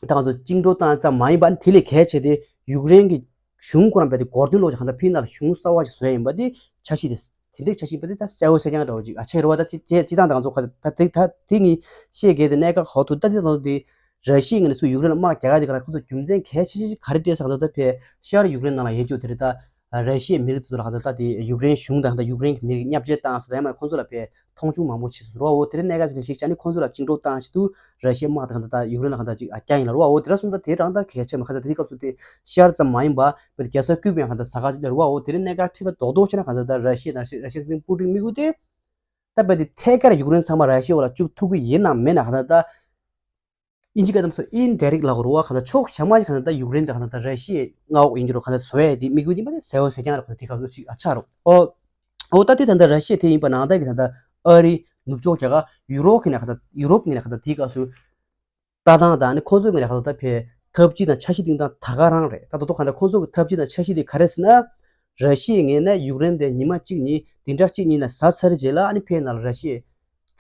ད་ང་ཚོ་བཅིངས་འགྲོལ་བཏང་ཙམ་མ་ཡིན་པ་ཨ་ནི་དེ་ལས་གལ་ཆེ་དེ་ཡུཀ་རེན་གྱི་གཞུང་ཁོ་རང་རྦད་དེ་གོ་རྟོགས་ལོག་ཅིག་གང་ལྟར་ཕི་ནང་ལ་གཞུང་གསར་བ་ཞིག་བཟོས་ཡིན་པ་དེ་འཆར་གཞི་དེ་དེ་འདྲའི་འཆར་གཞི་ཡིན་པ་དེ་ད་གསལ་བོ་གསལ་རྐྱང་འདྲ་བོ་ཅིག་ཨ་ཆེ་རེད་བ། ད་དེ་དེ་སྤྱིར་བཏང་ད་ང་ཚོ་ག་ད་དེ་ད་དེ་ངས་བཤད་གལ་དེ་གནད་འགག་ཧོ་ཐུག་ད་དེ་ད་དེ་ར་ཤི་ཡའི་ངོས་ནས་ཚུར་ཡུཀ་རེན་ལ་དམག་རྒྱག་ཡ་དེ་ག་རང་ཁོ་ཚོ་རྒྱུ་མཚན་གལ་ཆེ་ཤོས་ག་རེ་སྤྲད་ས་ག་ད་ད་ཕལ་ཆེར་ཡུཀ་རེན་ནང་ལ་ཡོད་རྒྱུ་དེ་རེད་ད། ར་ཤི་ཡའི་མི་རིགས་དེ་ཚོ་ལ་གང་ལྟར་ད་དེ་ཡུཀ་རེན་གཞུང་དང་གང་ལྟར་ཡུཀ་རེན་གྱི་མི་རིགས་བརྙས་བཅོས་བཏང་སོང་། ད་ཡང་མ་ཁོང་ཚོ་ལ་ཕར་མཐོང་ཆུང་མང་པོ་བྱས་སོང་ར། འོ་དེ་རིང་གནད་འགག་ཅིག་ལ་གཞིགས་བྱས་ནས་ཁོང་ཚོ་ལ་བཅིངས་འགྲོལ་བཏང་བྱས་དུས་ར་ཤི་ཡའི་དམག་དེ་གང་ལྟར་ད་ཡུཀ་རེན་ལ་གང་ལྟར་ཅིག་རྒྱག་ཡིན་ལ་ར། འོ་དེ་འདྲ་སོང་ཙང་དེ་རང་ད་གལ་ཆེ་མ་ཁ་ཚ་དེ་སྐབས་སུ་དེ་ཤར་ཙམ་མ་ཡིན་པ་བས་རྒྱལ་ས་ཀིབ་ཡང་གང་ལྟར་ཟ་ཁ་ཅིག་ལ་ར། འོ་དེ་རིང་གནད་འགག་འཁྲིག་པ་རྡོག་རྡོག་བྱས་ན་གང་ལྟར་ད་ར་ཤི་ཡའི་ནང་ར་ཤི་ཡའི་སྲིད་འཛིན་པུ་ཏིན་དམིགས་ཡུལ་དེ། ད་བས་དེ་ཐད་ཀར་ཡུཀ་རེན་ཚང་མ་ར་ཤི་ཡའི་འོག་ལ་བཅུག་ཐུབ་ཀྱི་ཡིན་ནམ་མེད་ན་གང་ལྟར་ད། ཨིན་ཇི་སྐད་དམ་སོ་ཨིན་ཌའི་རེག་ལབ་དགོས་རེད་བ། གང་ལྟར་ཕྱོགས་གཞན་མ་ཞིག་གང་ལྟར་ད་ཡུཀ་རེན་དེ་གང་ལྟར་ད་ར་ཤི་ཡའི་མངའ་འོག་ཡིན་རྒྱུ་རེད། གང་ལྟར་བཟོ་ཡ་དེ་དམིགས་ཡུལ་ཡིན་པ་དེ་གསལ་བོ་གསལ་རྐྱང་རེད། གང་ལྟར་དེ་སྐབས་སུ་ཅིག་ཨ་ཆགས་རེད། ཨོ། ཨོ་ད་དེ་ད་ལྟ་ར་ཤི་ཡ་དེ་ཡིན་པ་ནང་ལྟར་གྱི་ད་ལྟ་ཨ་རི་ནུབ་ཕྱོགས་རྒྱལ་ཁབ་ཡུ་རོབ་ཀྱི་ནས་གང་ལྟར་ཡུ་རོབ་ཀྱི་ནས་གང་ལྟར་དེའི་སྐབས་སུ་ལྟ་སྟངས་དང་ཨ་ནི་ཁོང་ཚོའི་ངོས་ནས་གང་ལྟར་ཕར་འཐབ་ཇུས་དང་འཆར་གཞི་བཏིང་སྟངས་ད་ག་རང་རེད། ད་ད་དུང་གང་ལྟར་ཁོང་ཚོ་གི་འཐབ་ཇུས་དང་འཆར་གཞི་དེ་ག་རེ་ཟེར་ན། ར་ཤི་ཡའི་ངོས་ནས་ཡུཀ་རེན་དེ་ཉི་མ་གཅིག་གཉིས་བདུན་ཕྲག་གཅིག་གཉིས་ནས་ཟ་ཚར་རྗེས་ལ་ཨ་ནི་ཕར་ནང་ལ་ར་ཤི་ཡས་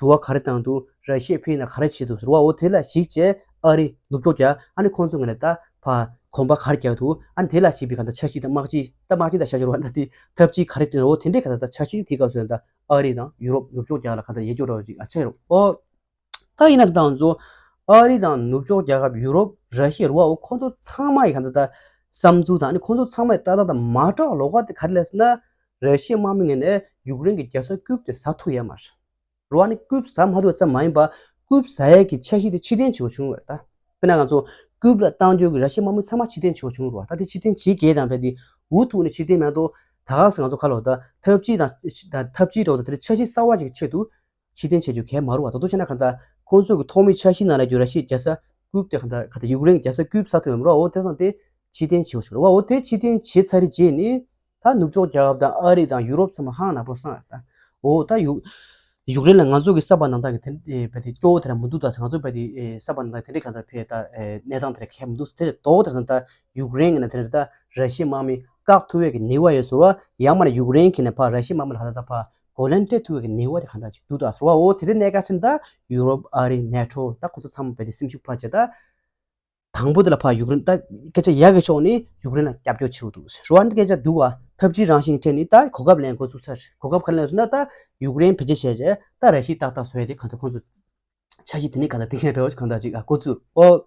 འགྱུར་བ་ག་རེ་བཏང་འདུག་ར་ཤི་ཡས་ཕར་ནང་ག་རེ་བྱེད་འདུག་ཟེར་བ། འོ་དེ་ལ་གཞིགས་བྱས་ཨ་རི་ནུབ་ཕྱོགས་རྒྱལ་ཨ་ནི་ཁོང་ཚོའི་ངོས་ནས་ད་ཕར་གོམ་པ་ག་རེ་རྒྱག་འདུག་ཨ་ནི་དེ་ལ་གཞིགས་པའི་གང་ལྟར་འཆར་གཞི་དང་དམག་སྤྱི་ད་དམག་སྤྱི་དང་ཤ་ཤོར་བ་ད་དེ་འཐབ་ཇུས་ག་རེ་བཏིང་རོགས་དེ་འདྲའི་གང་ལྟར་ད་འཆར་གཞི་དེའི་སྐབས་སུ་ད་ཨ་རི་དང་ཡུ་རོབ་ནུབ་ཕྱོགས་རྒྱལ་ལ་གང་ལྟར་ཡིད་སྐྱོ་རོགས་ཅིག་ཨ་ཆགས་རོགས་ཨོ། ད་ཡིན་ན་ད་ང་ཚོ་ཨ་རི་དང་ནུབ་ཕྱོགས་རྒྱལ་ཁབ་ཡུ་རོབ་ར་ཤི་ཡ་རུ་བ་འོ་ཁོང་ཚོ་ཚང་མ་ཡི་གང་ལྟར་ད་བསམ་ཚུལ་དང་ཨ་ནི་ཁོང་ཚོ་ཚང་མའི་ལྟ་སྟངས་དང་མ་འདྲ་བ་ལོགས་ཀ་དེ་ག་རེ་ལབ་ཟེར་ན། ར་ཤི་ཡའི་དམག་མི་ངོས་ནས་ཡུཀ་རེན་གྱི་རྒྱལ་ས་ཀིབ་དེ་ཟ་ཐུབ་ཡ་མ་རེད། རུ་བ་ནི་ཀིབ་ཟ་མ་ཐུབ་ཙམ་མ་ཡིན་པ་ཀིབ་ཟ་ཡས་ཀྱི་འཆར་གཞི་དེ་ཕྱིར་འཐེན་བྱེད་དགོས་བྱུང་བ་རེད་ད། དཔེར་ན་ང་ཚོ་ཀིབ་ལ་བཏང་རྒྱུ་གི་ར་ཤི་ཡའི་དམག་མི་ཚང་མ་ཕྱིར་འཐེན་བྱེད་དགོས་བྱུང་རུ་བ། ད་དེ་ཕྱིར་འཐེན་བྱེད་དགོས་དང་བས་དེ་འུ་ཐུག་ནས་ཕྱིར་འཐེན་མ་གཏོགས་ད་ག་ཟེ་ང་ཚོ་ཁ་ལོ་ད་འཐབ་ཇུས་དང་ད་འཐབ་ཇུས་འགྲོ་ད་དེ་འཆར་གཞི་གསར་བ་ཅིག་གི་ཆེད་དུ། ཕྱིར་འཐེན་བྱེད་རྒྱུ་གལ་མ་རུང་བ། ད་དུང་བཤད་ན་གང་ལྟར་ཁོང་ཚོ་གི་ཐོག་མའི་འཆར་གཞི་ནང་ལ་རྒྱུ་ར་ཤི་ཡའི་རྒྱལ་ས་ཀིབ་དེ་གང་ལྟར་གང་ལྟར་ཡུཀ་རེན་རྒྱལ་ས་ཀིབ་ས་ཐོན་མ་རུང་བ། འོ་དེ་སོང་དེ་ཕྱིར་འཐེན་བྱེད་དགོས་བྱུང་རུང་བ། འོ་དེ་ཕྱིར་འཐེན་བྱེད་ཚར་རྗེས་ནི་ད་ནུབ་ཕྱོགས་རྒྱལ་ཁབ་དང་ཨ་རི་དང་ཡུ་རོབ་ཚང་མ་ཧང་ནག་པོ་སངས་ཡོད་ད། འོ་ད་ཡུ་ཡུཀ་རེན་ལ་ང་ཚོ་གི་ས་བབ་ནང་ལྟར་གི་དེ་བས་དེ་སྐྱོ་བོ་དེ་འདྲ་མི་འདུག་ད་ང་ཚོ་བས་དེ་ས་བབ་ནང་ལྟར་དེ་འདྲའི་གང་ལྟར་ཕེ་ད་གནས་སྟངས་དེ་འདྲ་གལ་མི་འདུག་དེ་ལས་ལྡོག་དེ་གང་ལྟར་ཡུཀ་རེན་གི་ནང་དེ་འདྲ་ད་ར་ཤི་ཡའི་དམག་མི་བཀག་ཐུབ་ཡས་ཀྱི་ནུས་པ་ཡོད་ཟེར་བ། ཡང་མིན་ན་ཡུཀ་རེན་གྱི་ནས་ཕར་ར་ཤི་ཡའི་དམག་མི་ལ་གང་ལྟར་ད་ཕར་གོ་ལན་སྤྲད་ཐུབ་ཡས་ཀྱི་ནུས་པ་དེ་གང་ལྟར་ཅིག་འདུག་ད་ཟེར་བ། འོ་དེ་འདྲའི་གནད་འགག་ཆེན་ད་ཡུ་རོབ་ཨ་རི་ནེ་ཊོ་ད་ཁོ་ཚོ་ཚང་མ་བས་དེ་སེམས་ཤུགས་འཕར་བྱས་ད། དང་པོ་དེ་ལ་ཕར་ཡུཀ་རེན་ད་སྐད་ཆ་ཡག་གི་ཕྱོགས་ནི་ཡུཀ་རེན་ལ་རྒྱབ་སྐྱོར་བྱེད་དགོས་འདུག་ཟེར་བ། འདི་སྐད་ཆ་འདུག་བ། འཐབ་ཇུས་རང་བཞིན་གྱི་ཐད་ནི་ད་གོ་སྐབས་ལེན་འགོ་ཚུགས་ཚར། གོ་སྐབས་ག་རེ་ལེན་སོང་ན་ད་ཡུཀ་རེན་བེད་སྤྱོད་བྱས་རྗེས་ད་ར་ཤི་ཡ་ཏག་ཏག་བཟོ་ཡ་དེ་གང་ལྟར་ཁོང་ཚོ་འཆར་གཞི་དེ་ནི་གང་ལྟར་དེ་གཞན་འདྲ་བ་ཞིག་གང་ལྟར་ཅིག་འགོ་ཚུགས། ཨོ།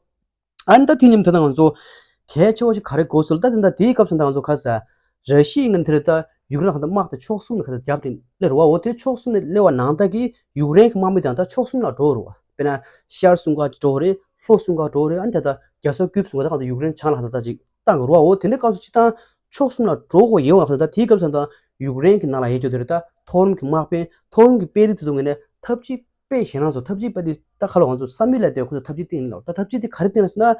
ཨ་ནི་ད་དེ་ཉིན་ད་ང་ཚོ་གལ་ཆེ་བ་ཞིག་ག་རེ་གོ་སོང་ད་ད་དེའི་སྐབས་སུ་ད་ང་ཚོ་ཁ་ས་ར་ཤི་ཡའི་ངན་དེར་ད་ཡུཀ་རེན་ལ་གང་ལྟར་དམག་དེ་ཕྱོགས་གསུམ་ནས་གང་ལྟར་རྒྱབ་སྟེ་སླེབས་རེད་བ། འོ་དེ་ཕྱོགས་གསུམ་ནས་སླེབས་པ་ནང་ལྟར་གྱི་ཡུཀ་རེན་གྱི་དམག་མི་དང་ད་ཕྱོགས་གསུམ་ལ་འགྲོ་རེད་བ། དཔེར་ན་ཤར་གསུམ་ཀ་འགྲོ་རེད། ལྷོ་གསུམ་ཀ་འགྲོ་རེད། ཨ་ནི་ད་ལྟ་རྒྱལ་ས་ཀིབ་སུ་ང་ད་གང་ལྟར་ཡུཀ་རེན་བྱང་ལ་གང་ལྟར་ད་ཅིག་བཏང་གི་རེད་བ། འོ་དེ་འདྲའི་སྐབས་སུ་སྤྱིར་བཏང་ཕྱོགས་གསུམ་ལ་འགྲོ་དགོས་ཡོད་བ། ད་ལྟ་དེའི་སྐབས་སུ་ད་ཡུཀ་རེན་གྱི་ནང་ལ་ཡོད་རྒྱུ་དེ་རེད། ད་མཐོ་རིམ་གྱི་དམག་དཔོན་མཐོ་རིམ་གྱི་དཔོན་རིགས་དེ་ཚོ་ངོས་ནས་འཐབ་ཇུས་དཔེ་ཞེད་སྣང་ཚོ་འཐབ་ཇུས་དཔེ་དེ་ད་ཁ་ལོ་ང་ཚོ་བསམ་ཡུལ་ལས་དེ་ཁོ་ཚོ་འཐབ་ཇུས་བཏིང་ལོ། ད་འཐབ་ཇུས་དེ་ག་རེ་བཏིང་ལ་ཟེར་ན།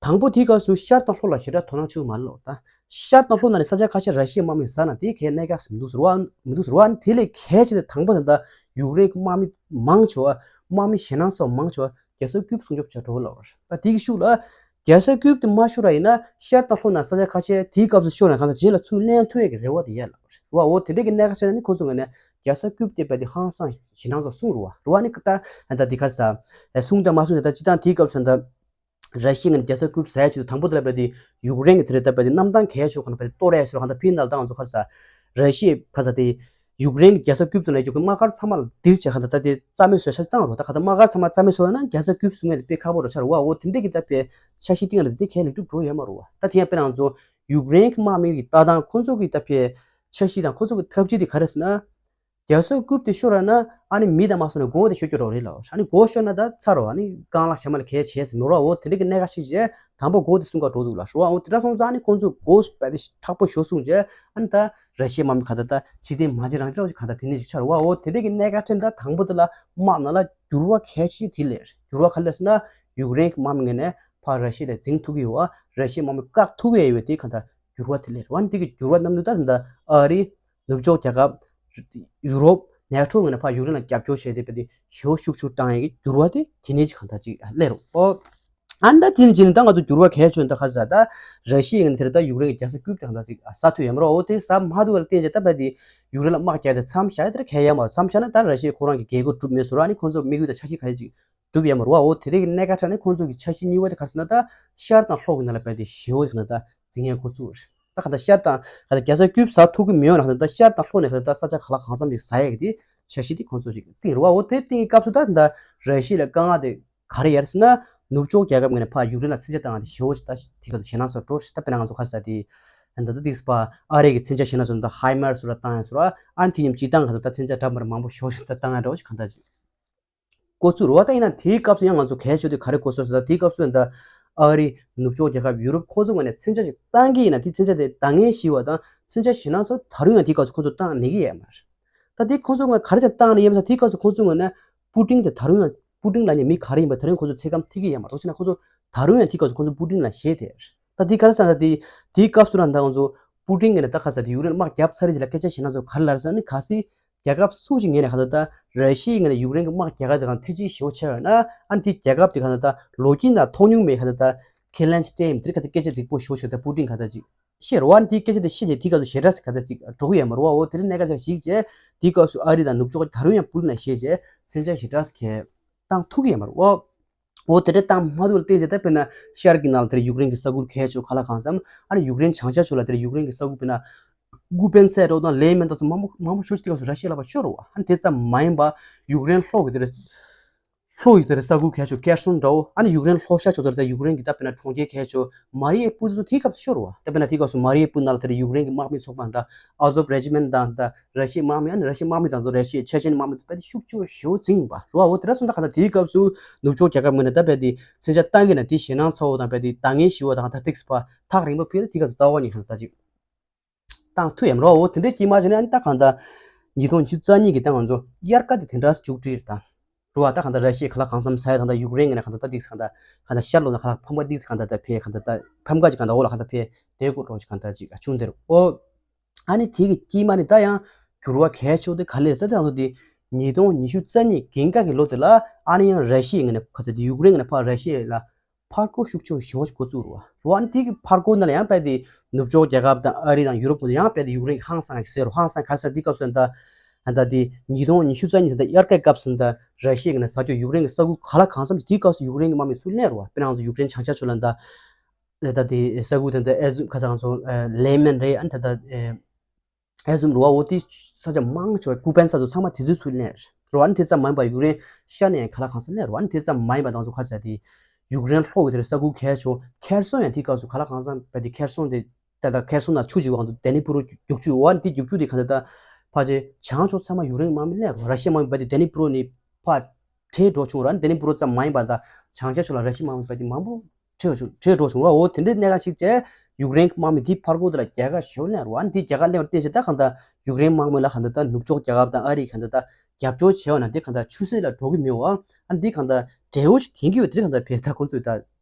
དང་པོ་དེའི་སྐབས་སུ་ཤར་དང་ལྷོ་ལ་ཞེ་དྲག་དོ་སྣང་བྱུང་མ་ལོ། ད་ཤར་དང་ལྷོ་ནང་ནས་ས་ཆ་ཁ་ཤས་ར་ཤི་ཡའི་དམག་མིས་ཟ་ན་དེ་གའི་གནད་འགག་མི་འདུག་ཟེར་བ་མི་འདུག་ཟེར་བ། དེ་ལས་གལ་ཆེ་ན་དང་པོ་ད་ལྟ་ཡུཀ་རེན་གྱི་དམག་མི་མང་ཆེ་བ་དམག་མི་ཞེད་སྣང་ཚ་བ་མང་ཆེ་བ་རྒྱལ་ས་ཀིབ་སྲུང་སྐྱོབ་བྱ་འགྲོ་ལ་བར། ད་དེའི་ཤུགས་ལ་རྒྱལ་ས་ཀིབ་དེ་མ་ཤོར་བ་ཡིན་ན་ཤར་དང་ལྷོ་ནང་ས་ཆ་ཁ་ཤས་དེའི་སྐབས་སུ་ཤོར་ན་གང་ལྟར་རྗེས་ལ་ཚུར་ལེན་ཐུབ་ཡས་ཀྱི་རེ་བ་དེ་ཡོད་ལ་བར་བ། འོ་དེ་འདྲའི་གི་གནད་འགག་ཆེ་ན་ནི་ཁོ་ཚོ་ངོས་ནས་རྒྱལ་ས་ཀིབ་དེ་རྦད་དེ་ཧང་སང་ཞེད་སྣང་ཚ་བ་གསུང་རུ་བ་རུ་བ་ནི་ད་ད་དེ་གར་ས་གསུང་དང་མ་གསུང་དང་ད་སྤྱི་བཏང་དེའི་སྐབས་སུ་ད། ར་ཤི་ཡ་ངོས་ནས་རྒྱལ་ས་ཀིབ་ཟ་ཡ་ཆེད་དུ་དང་པོ་དེ་ལ་རྦད་དེ་ཡུཀ་རེན་གྱི་དེ་རེད་ད་རྦད་དེ་གནམ་ཐང་གས་ཤོག་ག་ན་རྦད་དེ་གཏོར་ཡ་ཤོག་ག་ད་ཕིན་ནལ་ད་ང་ཚོ་ཁ་ས་ར་ཤི་ཡ་ཁ་ས་དེ་ཡུཀ་རེན་གྱི་རྒྱལ་ས་ཀིབ་ཚོ་ནས་ཡུཀ་རེན་དམག་སྒར་ཚང་མ་ལ་དིར་བྱས་ག་ད་ད་དེ་རྩ་མེད་བཟོ་ཤ་བཏང་རོགས། ད་ག་ད་དམག་སྒར་ཚང་མ་རྩ་མེད་བཟོ་ཡ་ན་རྒྱལ་ས་ཀིབ་སུ་ངོས་དེ་དཔེ་ཁག་པོ་རོ་ཆ་རོ་བ། འོ་དེ་འདྲ་གི་ད་ཕེ་འཆར་གཞི་བཏིང་རེད་དེ་གས་ལེགས་གྲུབ་འགྲོ་ཡོད་མ་རོ་བ། ད་དེ་ཡང་དཔེར་ན་ང་ཚོ་ཡུཀ་རེན་གྱི་དམག་མི་གི་ལྟ་སྟངས་ཁོ་ཚོ་གི་ད་ཕེ་འཆར་གཞི་དང་ཁོ་ཚོ་གི་ཐབས་ཇུས་དེ་ག་རེ་ཟེར་ན། རྒྱལ་ས་ཀིབ་དེ་ཤོར་ར་ན་ཨ་ནི་མི་དང་མ་སོང་ནས་སྒོ་དེ་ཤོར་རྒྱུ་རོགས་རེད་ལ། ཨ་ནི་སྒོ་ཤོར་ན་ད་ཚར་རོ། ཨ་ནི་རྐང་ལག་ཞེ་མ་ལ་གལ་ཆེ་ཟེར་མི་རོགས། འོ་དེ་འདྲ་གི་གནད་འགག་ཤིག་བྱས་དང་པོ་སྒོ་དེ་སྲུང་ག་འགྲོ་འདུག་ལ་ཤོར་བ། འོ་དེ་འདྲ་སོང་ཙང་ཨ་ནི་ཁོང་ཚོ་སྒོ་རྦད་དེ་མཁྲེགས་པོ་ཞོ་སྲུང་བྱས་ཨ་ནི་ད་ར་ཤི་ཡའི་དམག་མི་ག་ད་ད་ཕྱིར་འཐེན་མ་བྱེད་རང་བྱེད་རོགས་ཀྱི་ག་ད་དེ་ནས་ཅིག་ཆགས་རོ་བ། འོ་དེ་འདྲ་གི་གནད་འགག་ཕྲན་ད་དང་པོ་དེ་ལ་དམག་ནང་ལ་འགྱུར་བ་གལ་ཆེ་དེ་ལས་འགྱུར་བ་ག་ལས་ཟེར་ན་ཡུཀ་རེན་གི་དམག་མི་ངོས་ནས་ཕར་ར་ཤི་ཡ་ལ་འཛིང་ཐུབ་ཀྱི་ཡོད་བ། ར་ཤི་ཡའི་དམག་མི་བཀག་ཐུབ་ཀྱི་ཡོད་དེ་ག་ད་འགྱུར་བ་དེ་ལས་རོ་བ། ཨ་ནི་དེ་གི་འགྱུར་བ་རྣམས་ནི་ད་ད་ཨ་རི་ནུབ་ཕྱོགས་རྒྱལ་ཁབ་ཡུ་རོབ་ནེ་ཊོ་ངོས་ནས་ཕར་ཡུཀ་རེན་ལ་རྒྱབ་སྐྱོར་བྱས་ཏེ་རྦད་དེ་ཞེ་པོ་ཤུགས་ཆུང་བཏང་ཡས་ཀྱི་འགྱུར་བ་དེ་དེ་ནས་ཅིག་གང་ལྟར་ཅིག་སླེབས་རོ། ཨོ། ཨ་ནི་ད་དེ་ནས་ཅིག་ནི་ད་ང་ཚོ་འགྱུར་བ་གལ་ཆེ་ད་ཁ་ས་ད་ར་ཤི་ཡའི་ངོས་ནས་དེ་རེད་ད་ཡུཀ་རེན་གྱི་རྒྱལ་ས་ཀིབ་དེ་གང་ལྟར་ཅིག་ཟ་ཐུབ་ཡོད་མ་རོ། ཨོ་དེ་ཟ་མ་ཐུབ་པ་ལ་བརྟེན་བྱས་ད་རྦད་དེ་ཡུཀ་རེན་ལ་དམག་རྒྱག་དེ་མཚམས་བཞག་ཡ་དེ་ར་གལ་ཡོད་མ་རོ། མཚམས་བཞག་ན་ད་ར་ཤི་ཡས་ཁོ་རང་གི་རྒྱལ་སྒོ་གྲུབ་མེད་བཟོ་ར། ཨ་ནི་ཁོང་ཚོ་དམིགས་ཡུལ་དང་འཆར་གཞི་ག་རེ་ཅིག་གྲུབ་ཡོད་མ་རེད་བ། འོ་དེ་རིགས་ཀྱི་གནད་འགག་ཆགས་ནས་ཁོང་ཚོ་གི་འཆར་གཞི་གཉིས་པ་དེ་ག་རེ་ཟེར་ན་ད་ཤར་དང་ལྷོ་གི་ནང་ལ་རྦད་དེ་ཞེ་པོ་དེ་ག་ད་འཛིང་ཡས་འགོ་བཙུགས་རེད། ད་ག་ད་ཤར་དང་ག་ད་རྒྱལ་ས་ཀིབ་ཟ་ཐུབ་ཀྱི་མི་ཡོང་ན་ག་ད་ཤར་དང་ལྷོ་ནས་ག་ད་ས་ཆ་ག་ལ་གང་འཚམ་ཞིག་ཟ་ཡས་ཀྱི་དེ་འཆར་གཞི་དེ་ཁོང་ཚོ་ཞིག་བཏིང་རེད་བ། འོ་དེ་བཏིང་གི་སྐབས་སུ་ད་ད་ར་ཤི་ཡ་ལ་དཀའ་ངལ་དེ་ག་རེ་ཡོད་རེད་ཟེར་ན་ནུབ་ཕྱོགས་རྒྱལ་ཁབ་ངོས་ནས་ཕར་ཡུཀ་རེན་ལ་འཛིང་རྒྱག་བཏང་ཡས་དེ་ཞེ་པོ་ཞིག་ད་དེ་ག་ད་ཞེད་སྣང་ཚ་བོ་འགྲོ་རེད། ད་དཔེར་ན་ང་ཚོ་ག་རེ་ཟེར་དེ། ད་ལྟ་ཏིག་པ་ཨ་རི་གི་མཚོན་ཆ་བཞག་ན་ཚོ་ད་ཧའི་མར་སུ་ར་བཏང་ཡ་སུ་ར་ཨ་ནི་དེ་མཉམ་སྤྱིར་བཏང་ག་ད་ད་མཚོན་ཆ་འདྲ་མར་མང་པོ་ཞོ་ཞིག་ད་བཏང་ཡ་འདྲ་བོ་ཞིག་ག་ད་ཅིག་འགོ་ཚུགས་རེད་བ། ད་ཡིན་ན་དེའི་སྐབས་སུ་ཡང་ང་ཚོ་གལ་ཆེ་དུས་ག་རེ་འགོ་ཚུགས་ཟེར་ད་དེའི་སྐབས་སུ་ད་ཨ་རི་ནུབ་ཕྱོགས་རྒྱལ་ཁབ་ཡུ་རོབ་ཁོ་ཚོ་ངོས་ནས་མཚོན་ཆ་ཞིག་བཏང་གི་ཡིན་ན་དེ་མཚོན་ཆ་དེ་ད་ངན་ཞིག་བ་དང་མཚོན་ཆ་ཞིག་ན་ཚོ་ད་རུང་ཡང་དེའི་སྐབས་སུ་ཁོ་ཚོ་བཏང་ནི་གི་ཡོད་མ་རེད། ད་དེ་ཁོ་ཚོ་ངོས་ག་རེ་བྱས་བཏང་ནི་ཡིན་ཟེར་དེའི་སྐབས་སུ་ཁོ་ཚོ་ངོས་ནས་པུ་ཏིན་དེ་ད་རུང་ཡང་པུ་ཏིན་ལབ་མཁན་མི་ག་རེ་ཡིན་པ་ད་རུང་ཁོ་ཚོ་ཚོད་བགམ་ཐེབས་ཀྱི་ཡོད་མ་རེད། ག་ཟེར་ན་ཁོ་ཚོ་ད་རུང་ཡང་དེའི་སྐབས་སུ་ཁོ་ཚོ་པུ་ཏིན་ལ་ཞེད་དེ། ད་དེ་ག་རེ་ཟེར་ན་དེ་དེའི་སྐབས་སུ་རང་ད་ང་ཚོ་པུ་ཏིན་ངོས་ནས་ད་ག་ཟེར་དེ་ཡུཀ་རེན་དམག་བརྒྱབ་ཚར་རེད། དེ་ལ་སྐད་ཆ་བཤད་ན་ཚོ་ག་རེ་ལབ་ཟེར་ན་གལ་སྲིད་རྒྱལ་ཁབ་སུ་ཞིག་ངོས་ནས་ག་ད་ད་ར་ཤི་ཡའི་ངོས་ནས་ཡུཀ་རེན་གྱི་དམག་རྒྱག་ག་དེ་གང་ཐེ་ཅི་ཞེ་པོ་ཆེ་ཡོད་ན་ཨ་ནི་དེའི་རྒྱལ་ཁབ་དེ་ག་ད་ད་ལོ་རྒྱུས་ནང་མཐོང་མྱོང་མེད་ག་ད་ད་ཁེ་ལན་སི་ཊེམ་དེ་ག་ད་སྐད་ཆ་རྫིག་པོ་ཞེ་པོ་ཆེ་ད་པུ་ཏིན་ག་ད་ཅིག་ཤེས་རོ་ཨ་ནི་དེའི་སྐད་ཆ་དེ་ཤེས་ཀྱི་དེའི་སྐབས་སུ་ཞེ་དྲག་ཟེར་ག་ད་ཅིག་འགྲོ་གི་ཡོད་མ་རེད་བ། འོ་དེ་རིང་གནད་འགག་ཆེ་ཞིག་བྱས་དེའི་སྐབས་སུ་ཨ་རི་དང་ནུབ་ཕྱོགས་ད་རུང་ཡང་པུ་ཏིན་ལ་ཞེད་བྱས་མཚོན་ཆ་ཞེ་དྲག་ཟེར་གས་བཏང་ཐུབ་ཀྱི་ཡོད་མ་རེད་བ། འོ་དེ་འདྲ་བཏང་མ་ཐུབ་ལ་བརྟེན་བྱས་ད་དཔེར་ན་ཤར་གྱི་ནང་ལ་དེར་ཡུཀ་རེན་གྱི་ས་ཁུལ་གལ་ཆེ་ཁ་ལག་གང་འཚམ་ཨ་ནི་ཡུཀ་རེན་བྱང་ཤར་ཕྱོགས་ལ་དེར་ཡུཀ་རེན་གྱི་ས་ཁུལ་དཔེར་ན་ཀུ་པན་སེ་རོ་དང་ལེ་མན་དང་སོགས་མང་པོ་མང་པོ་ཞེ་པོ་ཅིག་སྐབས་སུ་ར་ཤི་ཡ་ལ་ཕར་ཤོར་བ། ཨ་ནི་དེ་ཙམ་མ་ཡིན་པ་ཡུཀ་རེན་ལྷོ་གི་དེར་ལྷོ་ཡི་དེར་ས་ཁུལ་གལ་ཆེ་ཁེར་སོན་འདྲ་བོ་ཨ་ནི་ཡུཀ་རེན་ལྷོ་ཤར་ཕྱོགས་དེར་ད་ཡུཀ་རེན་གྱི་ད་དཔེར་ན་གྲོང་ཁྱེར་གལ་ཆེ་མ་རི་ཡེ་པུ་དེ་ཚོ་དེའི་སྐབས་སུ་ཤོར་བ། ད་དཔེར་ན་དེའི་སྐབས་སུ་མ་རི་ཡེ་པུ་ནང་ལ་དེར་ཡུཀ་རེན་གྱི་དམག་མི་ཚོགས་པ་དང་ཨ་ཟོབ་རེ་ཇི་མེན་དང་ད་ར་ཤི་ཡའི་དམག་མི་ཨ་ནི་ར་ཤི་ཡའི་དམག་མི་དང་ཚོ་ར་ཤི་ཡའི་ཆེ་ཆེན་དམག་མི་ཚོ་དཔེ་དེ་ཤུགས་ཆེ་ཞེ་པོ་འཛིང་ཡིན་པ་རེད་བ། འོ་དེ་འདྲ་སོང་ད་ག་ད་དེའི་སྐབས་སུ་ནུབ་ཕྱོགས་རྒྱལ་ཁབ་ངོས་ནས་ད་དཔེ་དེ་མཚོན་ཆ་བཏང་གི་ན་དེ་ཞེད་སྣང་ཚ་བོ་དང་དཔེ་དེ་ད་ངན་ཞེ་པོ་དང་ད་ཏིག་ཙམ་ཐག་རིང་པོ་ཕེབས་ད་དེའི་སྐབས་སུ་རྩ་བ་ཉིད་ཁ་ད་ཅིག་བཏང་ཐུབ་ཡམ་རོ། འོ་དེ་འདྲའི་དཀྱིལ་མ་བྱས་ནས་ཨ་ནི་ད་གང་ལྟར་ཉིས་སྟོང་ཉི་ཤུ་རྩ་གཉིས་ཀྱི་ད་ང་ཚོ་དབྱར་ཁ་དེ་དེ་འདྲ་མཇུག་སྒྲིལ་དང་རོ་ཨ་ད་གང་ལྟར་ར་ཤི་ཡའི་ཁ་ལག་གང་འཚམ་ཟ་ཡ་དང་ད་ཡུཀ་རེན་གྱི་ནས་གང་ལྟར་ད་ཏིག་གང་ལྟར་གང་ལྟར་ཤར་ལོགས་ན་ཁ་ལག་ཕམ་ཁ་ཏིག་གང་ལྟར་ད་ཕེ་གང་ལྟར་ད་ཕམ་ཁ་ཅིག་གང་ལྟར་འོག་ལ་གང་ལྟར་ཕེ་དེ་སྐོར་རོ་ཅིག་གང་ལྟར་ཅིག་ཨ་ཆུང་དེ་རུ་འོ། ཨ་ནི་དེ་གི་དཀྱིལ་མ་ནི་ད་ཡང་འགྱུར་བ་གལ་ཆེ་བོ་དེ་ག་ལེར་ཟེར་ཏེ་ང་ཚོ་དེ་ཉིས་སྟོང་ཉི་ཤུ་རྩ་གཉིས་ཀྱི་འགོ་གི་ལོ་དེ་ལ་ཨ་ནི་ཡང་ར་ཤི་ཡའི་ངོས་ནས་ཁ་ཚ་དེ་ཡུཀ་རེན་ངོས་ནས་ཕར་ར་ཤི་ཡ་ལ་ཕར་རྒོལ་ཤུགས་ཆེ་བོ་ཞེ་པོ་ཞིག་འགོ་བཙུགས་རུ་བ། རུ་བ་ནི་དེ་གི་ཕར་རྒོལ་ནང་ལ་ཡང་དཔེ་དེ་ནུབ་ཕྱོགས་རྒྱལ་ཁབ་དང་ཨ་རི་དང་ཡུ་རོབ་ཁོ་ཚོ་ཡང་དཔེ་དེ་ཡུཀ་རེན་གྱི་ཧང་སང་ཞིག་ཟེར་རུ་ཧང་སང་ག་ས་དེ་སྐབས་སུ་ད་ད་དེ་ཉིས་སྟོང་ཉི་ཤུ་རྩ་གཉིས་ད་དབྱར་ཁའི་སྐབས་སུ་ད་ར་ཤི་ཡའི་ངོས་ནས་ཟ་རྒྱུ་ཡུཀ་རེན་གྱི་ས་ཁུལ་ག་ལ་གང་འཚམ་ཞིག་དེ་སྐབས་སུ་ཡུཀ་རེན་གྱི་དམག་མི་ཚུར་སླེབས་རུ་བ། དཔེར་ན་ང་ཚོ་ཡུཀ་རེན་བྱང་ཤར་ཕྱོགས་ལ་ད་ད་དེ་ས་ཁུལ་དེ་འདྲ་ཨེ་ཟུམ་ཁ་ས་ང་ཚོ་ལེ་མན་རེད། ཨ་ནི་ད་ད་ཨེ་ཟུམ་རུ་བ་འོ་དེ་ས་ཆ་མང་ཆེ་བ་ཀུ་པན་ས་དུ་ཚང་མ་དེ་ཚོའི་ཚུར་གནས་རུ་བ། ཨ་ནི་དེ་ཙམ་མ་ཡིན་པ་ཡུཀ་རེན་ཤར་ནས་ཁ་ལག་གང་ས་གནས་རུ་བ། ཨ་ནི་དེ་ཙམ་མ་ཡིན་པ་ང་ཚོ་ཁ་ས་དེ་ཡུཀ་རེན་ལྷོ་གི་དེར་ས་ཁུལ་གལ་ཆེ་ཁེར་སོན་ཡང་དེ་སྐབས་སུ་ཁ་ལག་གང་ས་བས་དེ་ཁེར་སོན་དེ་ད་ད་ཁེར་སོན་ན་ཆུ་ཅིག་བ་ང་ཚོ་དེ་ནི་པུ་རོ་རྒྱུག་ཆུ་འོ་ཨ་ནི་དེ་རྒྱུག་ཆུ་དེ་གང་ད་ད་ཕ་ཆེ་བྱང་ཕྱོགས་ཚང་མ་ཡུཀ་རེན་དམག་མི་གནས་རུ་བ། ར་ཤི་ཡ་དམག་མི་བས་དེ་དེ་ནི་པུ་རོ་ནི་ཕ་བྲལ་འགྲོ་བྱུང་ར། ཨ་ནི་དེ་ནི་པུ་རོ་ཙམ་མ་ཡིན་པ་ད་བྱང་ཤར་ཕྱོགས་ལ་ར་ཤི་ཡ་དམག་མི་བས་དེ་མང་པོ་ཁྲིད་འགྲོ་བྱུང་། ཁྲིད་འགྲོ་བྱུང་བ། འོ་དེ་འདྲའི་གནད་འགག་ཞིག་བྱས་ཡུཀ་རེན་གྱི་དམག་མི་དེའི་ཕར་རྒོལ་དེ་ལ་རྒྱལ་ཁ་ཞེ་པོ་སླེབས་རུ་བ། ཨ་ནི་དེའི་རྒྱལ་ཁ་སླེབས་པར་བརྟེན་བྱས་ད་གང་ལྟར་ཡུཀ་རེན་དམག་མི་ལ་གང་ལྟར་ད་ནུབ་ཕྱོགས་རྒྱལ་ཁབ་དང་ཨ་རི་གང་ལྟར་ད་རྒྱབ་སྐྱོར་བྱས་པ་ན་དེ་གང་ལྟར་ཆུད་ཟོས་ལ་འགྲོ་གི་མེད་པ། ཨ་ནི་དེ་གང་ལྟར་འབྲས་བུ་ཞིག་འཐེན་གྱི་ཡོད། དེ་གང་ལྟར་བས་ད་ཁོང་ཚོས་ད་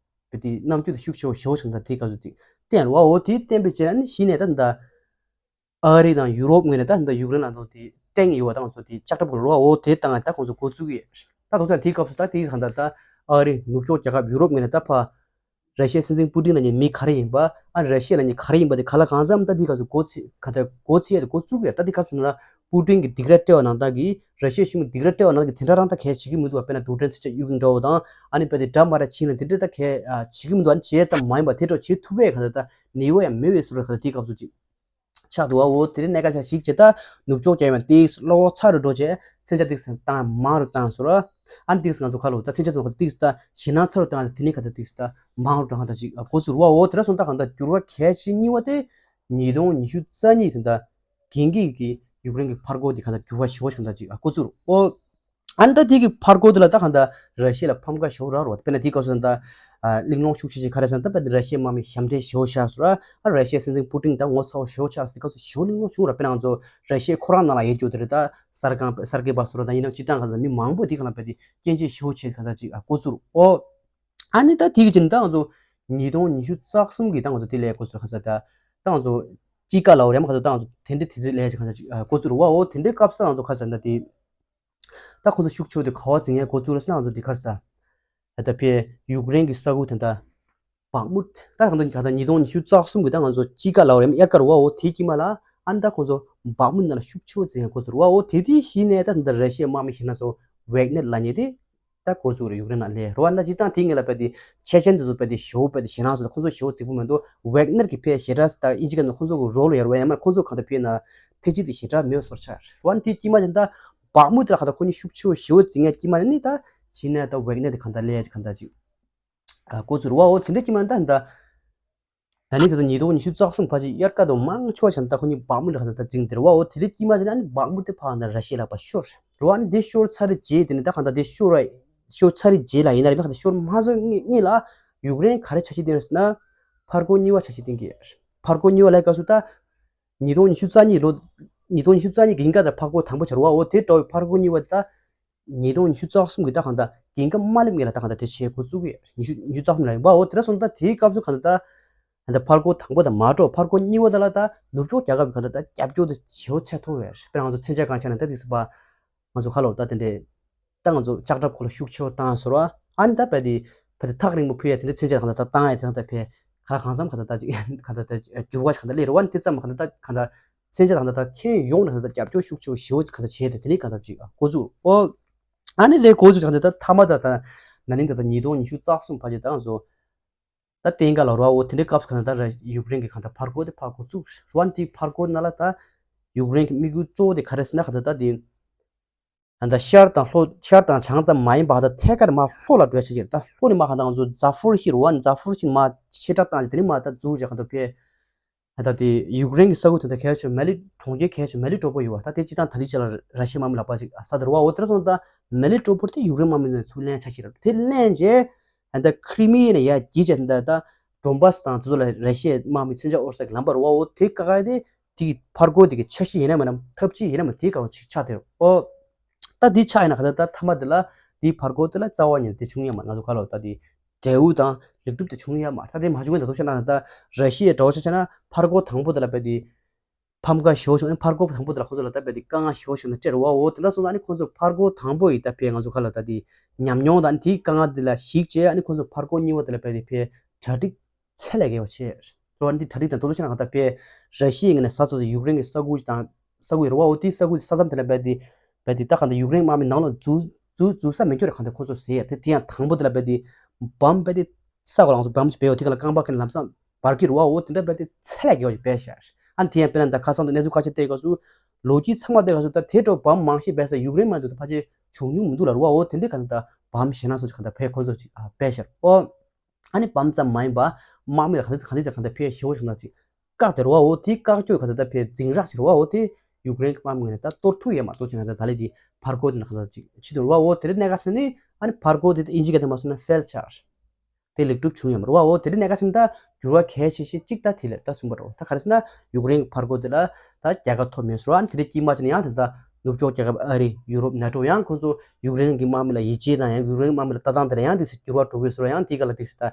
བས་དེ་རྣམ་འགྱུར་དེ་ཤུགས་ཆེ་བོ་ཞེ་པོ་ཞིག་ད་དེའི་སྐབས་སུ་དེ་བསྟན་རུ་བ། འོ་དེ་བསྟན་པའི་རྗེས་ཨ་ནི་གཞི་ནས་ད་ད་ཨ་རི་དང་ཡུ་རོབ་ངོས་ནས་ད་ད་ཡུཀ་རེན་ལ་ད་དེ་སྟེང་ཡོད་པ་ད་ང་ཚོ་དེ་ལྕགས་ཁྲབ་གོ་རུ་བ། འོ་དེ་བཏང་ད་ཁོང་ཚོ་འགོ་བཙུགས་ཡོད། ད་དོ་ཚང་དེའི་སྐབས་སུ་ད་དེ་གང་ལྟར་ད་ཨ་རི་ནུབ་ཕྱོགས་རྒྱལ་ཁབ་ཡུ་རོབ་ངོས་ནས་ད་ཕ་ར་ཤི་ཡའི་སྲིད་འཛིན་པུ་ཏིན་ལབ་མཁན་མི་ག་རེ་ཡིན་པ་ཨ་ར་ཤི་ཡ་ལབ་མཁན་ག་རེ་ཡིན་པ་དེ་ག་ལ་གང་འཚམ་ད་དེའི་སྐབས་སུ་འགོ་ཚུགས་གང་ལྟར་འགོ་ཚུགས་ཡོད། ད་དེ་ག་རེ་ཟེར་ན་ད་པུ་ཏིན་གྱི་སྡིགས་ར་སྤྲད་པ་ནང་ལྟར་གྱི་ར་ཤི་ཡའི་གཞུང་གི་སྡིགས་ར་སྤྲད་པ་ནང་ལྟར་གྱི་དེ་འདྲ་རང་ད་གས་བྱེད་ཀྱི་མི་འདུག་བ། དཔེར་ན་རྡུལ་ཕྲན་མཚོན་ཆ་གཡུག་གི་འདྲ་བོ་དང་ཨ་ནི་དཔེ་དེ་འདྲ་མ་ར་ཕྱིན་ལ་དེ་འདྲ་ད་གས་བྱེད་ཀྱི་མི་འདུག་ཨ་ནི་བྱས་ཙམ་མ་ཡིན་པ་དེ་འདྲ་བྱེད་ཐུབ་པས་གང་ལྟར་ད་ནི་བོ་ཡང་མེད་པའི་བཟོ་འདྲ་གང་ལྟར་དེའི་སྐབས་སུ་ཅིག་ཆགས་འདུག་བ། འོ་དེ་རིང་གནད་འགག་ཆགས་ཤིག་བྱས་ད་ནུབ་ཕྱོགས་རྒྱལ་ཡོངས་ཏིག་བློ་ཚ་རུ་འགྲོ་བྱས་མཚོན་ཆ་ཏིག་བཏང་མང་རུ་བཏང་སོང་ར། ཨ་ནི་ཏིག་ང་ཚོ་ཁ་ལོ་ད་མཚོན་ཆ་ཚོ་ཁ་ཏིག་ད་ཞེད་སྣང་ཚ་རུ་བཏང་ད་དེ་ནི་ཁ་ད་ཏིག་ད་མང་རུ་བཏང་ད་ཅིག་འགོ་ཚུགས་རུ་བ། འོ་དེ་འདྲ་སོང་ད་གང་ལྟར་འགྱུར་བ་གལ་ཆེ་གཉིས་པ་དེ་ཉིས་སྟོང་ཉི་ཤུ་རྩ་གཉིས་དེ་འདྲ་རྒན་གྱི་གི་ཡུཀ་རེན་གྱི་ཕར་རྒོལ་དེ་གང་ལྟར་འགྱུར་བ་ཞེ་པོ་ཞིག་གང་ལྟར་ཅིག་འགོ་ཚུགས་རུ། འོ། ཨ་ནི་ད་དེ་གི་ཕར་རྒོལ་དེ་ལ་ད་གང་ལྟར་ར་ཤི་ཡ་ལ་ཕམ་ཁ་ཞེ་པོ་རག་རོ། དཔེར་ན་དེའི་སྐབས་སུ་ད་གླེང་སློང་ཤུགས་ཆེ་ཆེ་ག་རེ་ཟེར་ན་ད་དཔེར་ན་ར་ཤི་ཡའི་དམག་མི་ཞབས་འདྲེན་ཞེ་པོ་བཞག་སོང་ར། ཨ་ར་ཤི་ཡའི་སྲིད་འཛིན་པུ་ཏིན་ད་ངོ་ཚ་བོ་ཞེ་པོ་ཆགས་སོང་། དེ་སྐབས་སུ་ཞེ་པོ་གླེང་སློང་བྱུང་ར། དཔེར་ན་ང་ཚོ་ར་ཤི་ཡའི་ཁོ་རང་ནང་ལ་ཡོད་རྒྱུ་དེ་རེད། ད་གསར་ཁང་གསར་འགོད་པ་སོ་ར་ད་ཡིན་ནམ་སྤྱིར་བཏང་གང་ལྟར་མི་མང་པོ་དེ་གང་ལ་དཔེ་དེ་སྐྱོན་བརྗོད་ཞེ་པོ་བྱེད་གང་ལྟར་ཅིག་འགོ་ཚུགས་རུ། འོ། ཨ་ནི་ད་དེ་གི་ཅིག་ད་ང་ཚོ་ཉིས་སྟོང་ཉི་ཤུ་རྩ་གསུམ་གི་ད་ང་ཚོ་དེ་ལས་འགོ་ཚུགས་ར། ཁ་ས་ད་ད་ང་ཚོ་དཔྱིད་ཀ་ལ་འོ་རེམ་ཁ་ས་ད་ང་ཚོ་དེ་འདྲ་དེ་དེ་ལས་ཅིག་གང་ལྟར་ཅིག་འགོ་ཚུགས་རུ་བ། འོ་དེ་འདྲའི་སྐབས་སུ་ད་ང་ཚོ་ཁ་ས་ད་དེ། ད་ཁོ་ཚོ་ཤུགས་ཆེ་བོ་དེ་ག་པར་འཛིང་ཡས་འགོ་བཙུགས་རེད་ཟེར་ན་ང་ཚོ་འདི་གར་ས། ད་ལྟ་ཕའི་ཡུཀ་རེན་གྱི་ས་ཁུལ་དེ་འདྲ་བག་མུད་ད་གང་ལྟར་གང་ལྟར་ཉིས་སྟོང་ཉི་ཤུ་རྩ་གསུམ་གྱི་ད་ང་ཚོ་དཔྱིད་ཀ་ལ་བ་རེམ་དབྱར་ཁ་རུ་བ། འོ་དེའི་དཀྱིལ་མ་ལ་ཨ་ནི་ད་ཁོ་ཚོ་བག་མུད་ནང་ལ་ཤུགས་ཆེ་བོ་འཛིང་ཡས་འགོ་བཙུགས་རུ་བ། འོ་དེ་དུས་གཞི་ནས་ད་ད་ལྟ་ར་ཤི་ཡའི་དམག་མི་ཞིག་ན་ཚོ་ཝེག་ནེར་ལབ་མཁན་དེ་ད་འགོ་བཙུགས་རེད། ཡུཀ་རེན་ནང་སླེབས་རུ་བ། ད་སྤྱིར་བཏང་དེའི་སྔོན་ལ་དཔེ་དེ་ཆེ་ཆེན་དེ་ཚོ་དཔེ་དེ་ཞེ་པོ་དཔེ་དེ་ཞེད་སྣང་ཚོ་ད་ཁོ་ཚོ་ཞེ་པོ་རྫིག་པོ་མི་འདུག་ཝེག་ནེར་གྱི་ཕའི་ཞེ་དྲག་ད་ཨིན་ཇི་སྐད་ནང་ཁོ་ཚོ་གི་རོལ་ཡོད་རེད་བ། ཡང་མིན་ཁོ་ཚོ་གང་ལྟར་ཕའི་ན་ཐེ་ཇི་དེ་ཞེ་དྲག་མེད་བཟོ་འདྲ་ཆགས་རུ་བ། ད་དེའི་དཀྱིལ་མ་དེ་ད། བག་མུ་དེ་ལ་གང་ལྟར་ཁོ་གཉིས་ཤུགས་ཆེ་བོ་ཞེ་པོ་འཛིང་ཡས་དཀྱིལ་མ་རེད། ནི་ད་ཕྱི་ནས་ད་ཝེག་ནེར་དེ་གང་ལྟར་སླེབས་ཡས་དེ་གང་ལྟར་ཅིག་འགོ་ཚུགས་རུ་བ། འོ་དེ་འདྲའི་དཀྱིལ་མ་ད་ད་ ད་ནི་ད་ལྟ་ཉིས་སྟོང་ཉི་ཤུ་རྩ་གསུམ་ཕལ་ཆེར་དབྱར་ཁ་དང་མང་ཆེ་བ་ཆ་ནས་ད་ཁོ་གཉིས་བག་མུ་ལ་ག་ད་ད་འཛིང་དེ་རེད་བ། འོ་དེ་རིང་དཀྱིལ་མ་ཆ་ནས་ཨ་ནི་བག་མུ་དེ་ཕར་ད་ར་ཤི་ཡའི་ལག་པ་ཤོར་རེད་བ། ཨ་ནི་དེ་ཤོར་ཚར་རྗེས་དེ་ནི་ད་ག་ད་དེ་ཤོར་ར་ཤོར་ཚར་རྗེས་ལ་ཡིན་ན་རེད་མ་ག་ད་ཤོར་མ་ཚར་སྔོན་ལ་ཡུཀ་རེན་ག་རེ་འཆར་གཞི་བཏིང་རེད་ཟེར་ན། ཕར་རྒོལ་གཉིས་པ་འཆར་གཞི་བཏིང་གི་ཡོད་རེད། ཕར་རྒོལ་གཉིས་པ་ལབ་སྐབས་སུ་ད་ཉིས་སྟོང་ཉི་ཤུ་རྩ་གཉིས་ལོ། ཉིས་སྟོང་ཉི་ཤུ་རྩ་གཉིས་འགན་ཁག་དང་ཕར་རྒོལ་དང་པོ་བྱ་རུ་བ། འོ་དེ་འདྲ་བའི་ཕར་རྒོལ་གཉིས་པ་དེ་ད་ཉིས་སྟོང་ཉི་ཤུ་རྩ་གསུམ་གྱི་ད་གང་ལྟར་འགན་ཁག་མ་སླེབས་སྔོན་ལ་ད་གང་ལྟར་དེ་བྱེད་འགོ་བཙུགས་ཀྱི་ཡོད་རེད། ཉི་ཤུ་ཉི་ཤུ་རྩ་གསུམ་ལ་ཡིན་པ། འོ་དེ་འདྲ་སོང་ཙང་ད་དེའི་སྐབས་སུ་གང་ལྟར་ད་གང་ལྟར་ཕར་རྒོལ་དང་པོ་དང་མ་འགྲོ་ཕར་རྒོལ་གཉིས་པ་དེ་ལ་ད་ནུབ་ཕྱོགས་རྒྱལ་ཁབ་ཀྱི་གང་ལྟར་ད་རྒྱབ་སྐྱོར་དེ་ཞེ་པོ་ཚད་མཐོ་བ་ཡོད་རེད། དཔེར་ན་ང་ཚོ་མཚོན་ཆ་གང་ཆ་ན་ད་དེ་ཚོ་པ། ང་ཚོ་ཁ་ལོ་ད་དེ་འདྲས། ད་ང་ཚོ་ལྕགས་ཁྲབ་ཁོ་ལ་ཤུགས་ཆེ་བོ་བཏང་ཟེར་བ། ཨ་ནི་ད་བས་དེ་བས་དེ་ཐག་རིང་པོ་ཕུལ་ཡ་དེ་འདྲ་མཚོན་ཆ་གང་ལྟར་ད་བཏང་ཡ་དེ་རང་ད་བས་ག་གང་འཚམ་གང་ལྟར་ད་ཅིག་གང་ལྟར་ད་འགྱུར་བ་ཞིག་གང་ལྟར་སླེབས་རེད་བ། ཨ་ནི་དེ་ཙམ་གང་ལྟར་ད་གང་ལྟར་མཚོན་ཆ་གང་ལྟར་ད་ཁྱོན་ཡོངས་ནས་གང་ལྟར་ད་རྒྱབ་སྐྱོར་ཤུགས་ཆེ་བོ་ཞེ་བོ་གང་ལྟར་བྱས་ཏེ་དེ་ནས་གང་ལྟར་ཅིག་འགོ་བཙུགས། ཨོ། ཨ་ནི་ལས་འགོ་བཙུགས་གང་ལྟར་ད་མཐའ་མ་ད་ད་ན་ནིང་ད་ད་ཉིས་སྟོང་ཉི་ཤུ་རྩ་གསུམ་བར་གྱི་ད་ང་ཚོ་ད་བསྟན་ག་ལ་རོ་འོ་དེ་འདྲའི་སྐབས་སུ་གང་ལྟར་ད་ཡུཀ་རེན་གྱི་གང་ལྟར་ཕར་རྒོལ་དེ་ཕར་འགོ་བཙུགས་རེད་བ། ཨ་ནི་དེ་ཕར་རྒོལ་ནང་ལ་ད་ཡུཀ་རེན་གྱི་དམིགས་ཡུལ་གཙོ་བོ་དེ་ག་རེ་ཟེར་ན་གང་ལྟར་ད་དེ། ད་ལྟ་ཤར་དང་ལྷོ། ཤར་དང་བྱང་ཙམ་མ་ཡིན་པ་ད་ཐད་ཀར་མར་ལྷོ་ལ་འགྲོ་ཡ་ཆ་ཅིག་རེད། ད་ལྷོ་ནས་མར་གང་ལྟར་ང་ཚོ་ཛ་ཧྥོར་ཧི་རུ་ཝན་ཛ་ཧྥོར་ཧི་མར་ཆེ་དྲགས་བཏང་རྗེས་དེ་ནས་མར་ད་འཛུགས་བྱས་གང་ལྟར་ཕེ། ད་ལྟ་དེ་ཡུཀ་རེན་གྱི་ས་ཁུལ་དེ་འདྲ་གལ་ཆེ་མ་ལི་གྲོང་ཁྱེར་གལ་ཆེ་མ་ལི་གྲོ་པོ་ཡོད་བ། ད་དེ་སྤྱིར་བཏང་ད་ལྟའི་ཆ་ལ་ར་ཤི་ཡའི་དམག་མི་ལག་པ་ཅིག་ས་དེར་བ། འོ་དེར་སོང་ད་མ་ལི་གྲོ་པོ་དེ་ཡུཀ་རེན་དམག་མི་ནས་ཚུར་ལེན་ཆ་ཞིག་རེད། དེ་ལེན་རྗེས་ད་ལྟ་ཁྲི་མི་ཡ་ནས་ཡར་རྒྱས་བྱས་ད་ལྟ་ཌོན་བྷ་སི་དང་དེ་ཚོ་ལ་ར་ཤི་ཡའི་དམག་མི་མཚོན་ཆ་དབོར་ས་གི་ལམ་བར་བ། འོ་དེ་ཀ་ཀ་དེ། དེ་གི་ཕར་རྒོལ་དེ་གི་འཆར་གཞི་ཡིན་ན་མིན་ན་འཐབ་ཇུས་ཡིན་ན་མིན་ན་དེ་ག་བ་ཅིག་ཆགས་དེ་རེད། ཨོ། ད་དེ་ཆགས་ཡིན་ན་ག་ད་ད་མཐའ་མ་དེ་ལ་དེའི་ཕར་རྒོལ་དེ་ལ་རྩ་བ་ཉིད་ནས་དེ་བྱུང་ཡ་མ་རེད། ང་ཚོ་ག་ལ་ད་དེ་འབྲས་བུ་དང་ལེགས་གྲུབ་དེ་བྱུང་ཡ་མ་རེད། ད་དེ་མ་བྱུང་བའི་ད་དུ་བཤད་ན་ད་ར་ཤི་ཡའི་འགྲོ་བ་ཆ་ཆ་ན་ཕར་རྒོལ་དང་པོ་དེ་ལ་བས་དེ་ཕམ་ཁ་ཞེ་བོ་བྱུང་། ཨ་ནི་ཕར་རྒོལ་དང་པོ་དེ་ལ་ཁོ་ཚོ་ལ་ད་བས་དེ་དཀའ་ངལ་ཞེ་བོ་ཞིག་ན་སྤྲད་རེད་བ། འོ་དེ་འདྲ་སོང་ན་ཨ་ནི་ཁོ་ཚོ་ཕར་རྒོལ་དང་པོ་ཡི་ད་བས་ང་ཚོ་ག་ལ་ད་དེ་ཉམས་མྱོང་དང་ཨ་ནི་དེའི་དཀའ་ངལ་དེ་ལ་གཞིགས་བྱས་ཨ་ནི་ཁོ་ཚོ་ཕར་རྒོལ་གཉིས་པ་དེ་ལ་བས་དེ་བས་གྲ་སྒྲིག་ཚད་ལས་བརྒལ་བ་བྱས། རོ་འདི་གྲ་སྒྲིག་དང་དོ་དོ་བྱས་ན་གང་ལྟར་པས་ར་ཤི་ཡའི་ངོས་ནས་ས་ཚོ་ཡུཀ་རེན་གྱི་ས་ཁུལ་དང་ས་ཁུལ་རེད་བ། འོ་དེའི་ས་ཁུལ་ས་མཚམས་དེ་ལ་རྦད་དེ་རྦད་དེ་ད་གང་ལྟར་ཡུཀ་རེན་དམག་མི་ནང་ལ་འཛུལ་འཛུལ་འཛུལ་ས་མེད་རྒྱུ་རེད། གང་ལྟར་ཁོ་ཚོ་ཟེར་ཡ་དེ་དེ་ཡང་དང་པོ་དེ་ལ་རྦད་དེ་བམ་རྦད་དེ་ས་གོ་ལ་ང་ཚོ་བམ་ཅིག་སྦས་ཡོད། དེ་ག་ལ་རྐང་པ་ཀུན་ལམ་སང་འབར་གྱི་རེད་བ། འོ་དེ་འདྲ་རྦད་དེ་ཚད་ལས་བརྒལ་བ་ཞིག་སྦས་ཤག་ཨ་ནི་དེ་ཡང་དཔེར་ན་ད་ཁ་སང་དུ་གནས་ཚུལ་ཁ་ཤས་བལྟས་སྐབས་སུ་ལོ་རྒྱུས་ཚང་མ་བལྟས་སྐབས་སུ་ད་དེ་འདྲ་བམ་མང་ཤས་སྦས་ས་ཡུཀ་རེན་མ་འདུག་ད་ཕལ་ཆེར་བྱུང་མྱོང་མི་འདུག་ལ་རེད་བ། འོ་དེ་འདྲའི་གང་ལྟར་བམ་ཞེད་སྣང་ཚོ་ཅིག་གང་ལྟར་བས་ཁོ་ཚོ་ཅིག་སྦས་ཤག་ཨོ། ཨ་ནི་བམ་ཙམ་མ་ཡིན་པ། དམག་མི་ལ་གང་འདྲ་གང་འདྲ་ཅིག་གང་འདྲ་ཕེ་ཞེ་བོ་ཞིག་གང་འདྲ་ཅིག་བཀག་དེ་རུ་བ། འོ་དེ་བཀག་རྒྱུ་གང་འདྲ་ཕེ་འཛིང་རགས་ཤིག་རུ་བ། འོ་དེ་ཡུཀ་རེན་གྱི་དམག་མི་ངོས་ནས་ད་གཏོར་ཐུབ་ཡོད་མ་གཏོར་ཅིག་ན་ད་ད་ལས་དེ་ཕར་རྒོལ་དེ་ན་གང་འདྲ་ཅིག་བྱེད་དུ་རུ་བ། འོ་དེ་རིང་གནད་འགག་ཆེ་ནི་ཨ་ནི་ཕར་རྒོལ་དེ་ད་ཨིན་ཇི་སྐད་དུ་མ་སོང་ན་ཕེལ་ཆགས། དེ་ལེགས་གྲུབ་བྱུང་ཡོད་མ་རུ་བ། འོ་དེ་རིང་གནད་འགག་ཆེ་ནི་ད་འགྱུར་བ་གལ་ཆེ་ཤོས་གཅིག་ད་དེ་ལས་ད་གསུངས་པ་རུ་ད་ག་རེ་ཟེར་ན་ཡུཀ་རེན་གྱི་ཕར་རྒོལ་དེ་ལ་ད་རྒྱལ་ཁ་ཐོབ་མེད་སོང་། ཨ་ནི་དེ་རིང་དཀྱིལ་མ་ཆེ་ནི་ཡང་དེ་ད་ནུབ་ཕྱོགས་རྒྱལ་ཁབ་ཨ་རི་ཡུ་རོབ་ནེ་ཊོ་ཡང་ཁོ་ཚོ་ཡུཀ་རེན་གྱི་དམག་མི་ལ་ཡིད་ཆེས་དང་ཡང་ཡུཀ་རེན་དམག་མི་ལ་ལྟ་སྟངས་དེ་ལ་ཡང་དེ་ཚོ་འགྱུར་བ་འགྲོ་གི་སོང་། ཡང་དེ་ག་ལ་དེ་ཚོ་ད་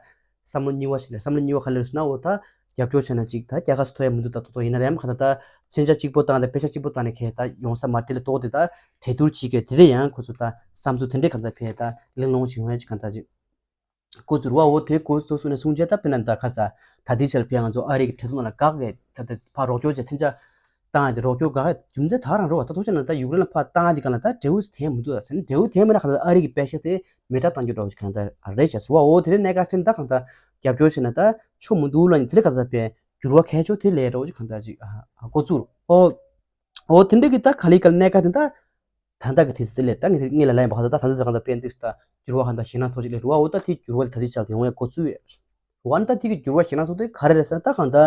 བསམ་བློ་གཉིས་པ་ཞིག་ལས་བསམ་བློ་གཉིས་པ་ག་ལ་ཡོད་ཟེར་ན། འོ་ད་རྒྱབ་སྐྱོར་བྱས་ན་ཅིག་ད་རྒྱལ་ཁ་ཐོབ་ཡ་མི་འདུག་ད་ཏོག་ཏོག་ཡིན་ན་རེད་ཡང་ག་ད་ད་མཚོན་ཆ་གཅིག་པོ་བཏང་ད་དཔེ་ཆ་གཅིག་པོ་བཏང་ནས་ཁྱེད་ད་ཡོང་ས་མ་རེད། དེ་ལ་ཏོག་དེ་ད་གྲོས་བསྡུར་བྱེད་དགོས། དེ་དེ་ཡང་ཁོ་ཚོ་ད་བསམ་ཚུལ་དེ་འདྲས་ག་ད་ཕེ་ད་གླེང་སློང་བྱེད་ཡོང་ཡ་ཅིག་ག་ད་ཅིག་འགོ་ཚུགས་རུ་བ། འོ་དེ་འགོ་ཚུགས་སོང་ནས་གསུང་བྱས་ད་དཔེར་ན་ད་ཁ་ས་ད་དེ་ཆར་ཕེ་ང་ཚོ་ཨ་རི་གི་གྲོས་ཚོགས་ནང་ལ་དགག་གི་ད་ད་ཕར་རོགས་སྐྱོར་བྱས་མཚོན་ཆ་བཏང་ཡ་དེ་རོགས་སྐྱོར་དགག་ཡ་རྒྱུ་མཚན་ད་རང་རེད་བ། ད་ཐུག་ཆ་ན་ད་ཡུཀ་རེན་ལ་ཕར་བཏང་ཡ་དེ་ག་ལ་ད་འབྲས་བུ་དེ་མི་འདུག་ད་ཟེར་ན་འབྲས་བུ་དེ་མེད་ན་ག་ད་ཨ་རི་གི་པེ་ཤ་དེ་མེ་སྲེག་བཏང་རྒྱུ་འདྲ་བོ་ཞིག་ག་ད་རེད་བྱས་སོང་བ། འོ་དེ་རིང་གནད་འགག་ཆེ་ནི་ད་གང་ད་རྒྱབ་སྐྱོར་བྱས་ན་ད་ཆོ་མི་འདུག་ལ་ནི་དེ་ལས་ག་ད་ཕེ་འགྱུར་བ་གལ་ཆེ་དེ་ལས་འདྲ་བོ་ཞིག་ག་ད་ཅིག་འགོ་ཚུགས་རུ། འོ། འོ་དེ་འདྲ་གི་ད་ག་ལེ་ག་ལ་གནད་འགག་དེ་ད། ད་ལྟ་གི་དུས་ཚོད་དེ་ལས་ད་ངས་ངས་ལ་ལན་བག་ད་ད་ད་ལྟ་ད་གང་ད་དཔེ་འདུག་ད་འགྱུར་བ་གང་ད་ཞེད་སྣང་ཚོགས་ཅིག་ལས་རུ་བ། འོ་ད་དེ་འགྱུར་བ་དེ་ད་དེ་ཆགས་ཏེ་ཡོང་བའི་འགོ་ཚུགས་ཡོད། འོ་ཨ་ནི་ད་དེ་གི་འགྱུར་བ་ཞེད་སྣང་ཚོགས་དེ་ག་རེ་རེད་ཟེར་ན་ད་གང་ད།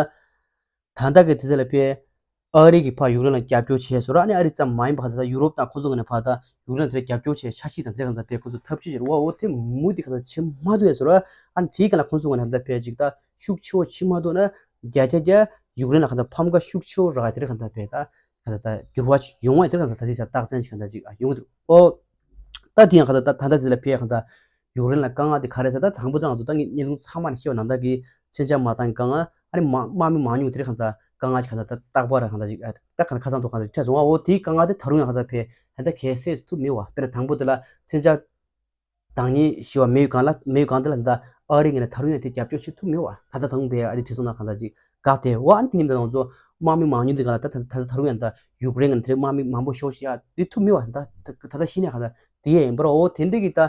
ད་ལྟ་གི་དུས་ཚོད་ལ་དཔེ་ཨ་རི་གི་ཕར་ཡུཀ་རེན་ལ་རྒྱབ་སྐྱོར་བྱས་སོང་ར། ཨ་ནི་ཨ་རི་ཙམ་མ་ཡིན་པ་གང་ད་ད་ཡུ་རོབ་དང་ཁོ་ཚོ་ངོས་ནས་ཕར་ད་ཡུཀ་རེན་དེ་རྒྱབ་སྐྱོར་བྱས་འཆར་གཞི་དང་དེ་གང་ད་དཔེ་ཁོ་ཚོ་ཐབས་ཇུས་ཅིག་རུ་བ། འོ་དེ་མུ་མཐུད་གང་ད་བྱེད་མ་ཐུབ་ཡ་སོང་ར། ཨ་ནི་དེའི་གང་ལ་ཁོ་ཚོ་ངོས་ནས་ད་དཔེ་ཅིག་ད་ཤུགས་ཆེ་བོ་བྱེད་མ་ཐུབ་ན་བརྒྱ་ཆ་བརྒྱ་ཡུཀ་རེན་ལ་གང་ད་ཕམ་ཁ་ཤུགས་ཆེ་བོ་རག་ཡ་དེ་རེད་གང་ད་དཔེ་ད། ག་ད་ད་འགྱུར་བ་ཅིག་ཡོང་བ་དེ་ག་ད་ད་དེ་ཆར་རྟགས་མཚན་ཅིག་ག་ད་ཅིག་ཡོང་གི་འདུག་ཨོ། ད་དེ་ཡང་ག་ད་ད་ད་ད་དེ་ལ་ཕེ་ག་ད་ཡུཀ་རེན་ལ་དཀའ་ངལ་དེ་ག་རེ་ཟེར། ད་དང་པོ་ད་ང་ཚོ་ད་ངས་བརྙན་ཐུང་ཚང་མ་ནས་ཤེས་པ་ནང་ལྟར་གྱི་མཚོན་ཆ་མ་བཏང་དཀའ་ངལ། ཨ་ནི་མ་དམག་མི་མང་ཉུང་དེ་རེད་ག་ད་དཀའ་ངལ་ཅིག་ག་ད་ད་རྟག་པར་ག་ད་ཅིག་ད་ག་ད་ཁ་སང་ཐོག་ག་ད་ཅིག་འཕྲད་སོང་བ། ཨོ་དེའི་དཀའ་ངལ་དེ་ད་རུང་ཡང་ག་ད་ཕེ་ད་ད་གལ་སྲིད་ཐུབ་མེད་བ། དཔེར་ན་དང་པོ་དེ་ལ་མཚོན་ཆ། དང་ཉིད་ཞི་བ་མེད་གང་ལ་མེད་གང་དེ་ལ་ད་ཨ་རི་ངོས་ནས་ད་རུང་ཡང་དེ་རྒྱབ་སྐྱོར་བྱེད་ཐུབ་མེད་བ། ད་ལྟ་དང་པའི་ཨ་རི་གྲོས་ཚོགས་ནང་གང་ལྟར་ཅིག་བཀག་སྟེ་བ། ཨ་ནི་དེ་ཉིན་ད་ང་ཚོ་དམག་མི་མང་ཉུང་དེ་གང་ལ་ད་ད་ད་ད་རུང་ཡང་ད་ཡུཀ་རེན་ངོས་ནས་དེ་དམག་མི་མང་པོ་ཤོག་ཤིག་ཡ་དེ་ཐུབ་མེད་བ། ད་ད་ད་ད་ཤི་ནས་གང་ལྟར་དེ་ཡ་ཡིན་པར། འོ་དེ་འདྲ་གི་ད་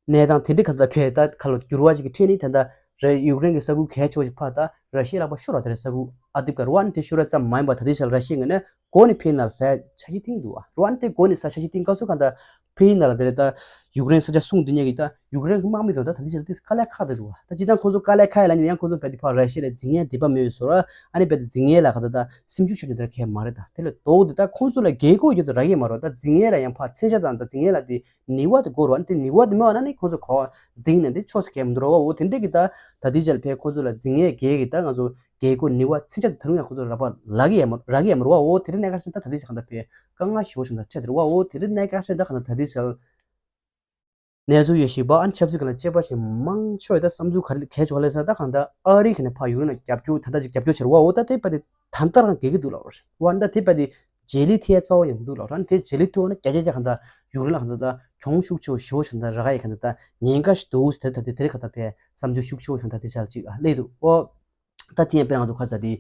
གནས་སྟངས་དེ་འདྲ་གང་ལྟར་ཕེ་ད་ཁ་ལོ་འགྱུར་བ་ཅིག་གི་ཁྲིད་ནི་ད་ད་རེ་ཡུཀ་རེན་གྱི་ས་ཁུལ་གལ་ཆེ་བ་ཞིག་ཕར་ད་ར་ཤི་ཡའི་ལག་པ་ཤོར་བ་དེ་རེད། ས་ཁུལ་ཨ་དིབ་ག་རུ་ཨ་ནི་དེ་ཤོར་བ་ཙམ་མ་ཡིན་པ་ད་དེ་ཆ་ལ་ར་ཤི་ཡའི་ངོས་ནས་འགོ་ནས་ཕེ་ནར་ཟ་ཆ་ཤི་ཐིང་འདུག་བ། རུ་ཨ་ནི་དེ་འགོ་ནས་ཟ་ཆ་ཤི་ཐིང་ག་སུ་གང་ལྟར་ཕེ་ནར་དེ་རེད་ད། ཡུཀ་རེན་ས་ཆ་སྲུང་སྡོད་མཁན་གྱི་ད་ཡུཀ་རེན་གྱི་དམག་མི་ཚོ་ད་ད་ལྟའི་ཆར་ཏིས་དཀའ་ལས་ཁག་ད་འདུག་བ། ད་སྤྱིར་བཏང་ཁོ་ཚོ་དཀའ་ལས་ཁག་ཡིན་ལ་ནི་ཡང་ཁོ་ཚོ་བས་ཏི་ཕར་ར་ཤི་ཡ་ལ་འཛིང་ཡས་འདི་པ་མེད་བཟོ་ར། ཨ་ནི་བས་ཏི་འཛིང་ཡས་ལ་ག་ད་ད་སེམས་ཤུགས་ཆག་རྒྱུ་དེ་གལ་མ་རེད། ད་དེ་ལ་དོགས་འདི་ད་ཁོ་ཚོ་ལ་རྒྱལ་ཁོག་ཡོད་དུ་རག་གི་མ་རེད། ད་འཛིང་ཡས་ལ་ཡང་ཕར་མཚོན་ཆ་དང་ད་འཛིང་ཡས་ལ་དེ་ནུས་པ་དེ་དགོས་རེད་བ། ཨ་ནི་དེ་ནུས་པ་དེ་མེད་བ་ན་ནི་ཁོ་ཚོ་ག་བ་འཛིང་ནས་འདི་ཕྱོགས་སུ་གས་མི་འདུག་ར་བ། འོ་དེ་འདྲས་ཀྱི་ད་ད་ལྟའི་ཆར་ཕར་ཁོ་ཚོ་ལ་འཛིང་ཡས་རྒྱལ་གྱི་ད་ང་ཚོ་རྒྱལ་ཁོག་ནུས་པ་མཚོན་ཆ་དེ་ད་རུང་ཡང་ཁོ་ཚོ་རག་པ་རག་གི་ཡ་མ་རག་གི་ཡ་མ་རེད་བ། འོ་དེ་འདྲས་གནད་འགག་ཆེན་ད་ད་ལྟའི་ཆར་ག་ད་ཕར་དཀའ་ངལ་ཞེ་པོ་ཞིག་ད་འཕྲད་དེ་རེད་བ། འོ་དེ་འདྲས་གནད་འགག་ཆེན་ད་ག་ད་ད་ལྟའི་ཆར་གནས་ཚུལ་ཡོད་ཞིག་པ་ཨན་ཆབ་སྲིད་ཀྱི་ལ་དཔྱད་པ་ཞིག་མང་ཆོག་ཡོད། ད་བསམ་ཚུལ་ག་རེ་གལ་ཆོག་ལས་ས་ད་གང་ལྟར་ཨ་རི་གི་ནས་ཕར་ཡུཀ་རེན་ལ་རྒྱབ་སྐྱོར་ད་ལྟ་ཅིག་རྒྱབ་སྐྱོར་བྱེད་རོགས། འོ་ད་དེ་པ་དེ་ད་ལྟ་རང་གེ་གི་འདུག་ལ་རོ། འོ་ད་དེ་པ་དེ་རྗེས་ལུས་ཐེབས་རྩ་བ་ཡང་འདུག་ལ་རོ། ཨན་དེ་རྗེས་ལུས་ཐེབས་འོ་ན་རྒྱ་རྒྱ་རྒྱ་གང་ལྟར་ཡུཀ་རེན་ལ་གང་ལྟར་ད་གྱོང་ཤུགས་ཆེ་བ་ཞེ་བོ་ཞིག་ད་རག་ཡ་གང་ལྟར་ད་ཉེན་ཁ་ཞིག་འདུག་ཟེར། ད་དེ་དེ་རེ་གང་ལྟར་ཕར་བསམ་ཚུལ་ཤུགས་ཆེ་བོ་ཞིག་ད་དེ་ཆར་ཅིག་ཨ་སླེབས་འདུག་འོ། ད་དེ་ཡང་དཔེར་ང་ཚོ་ཁ་ས་དེ་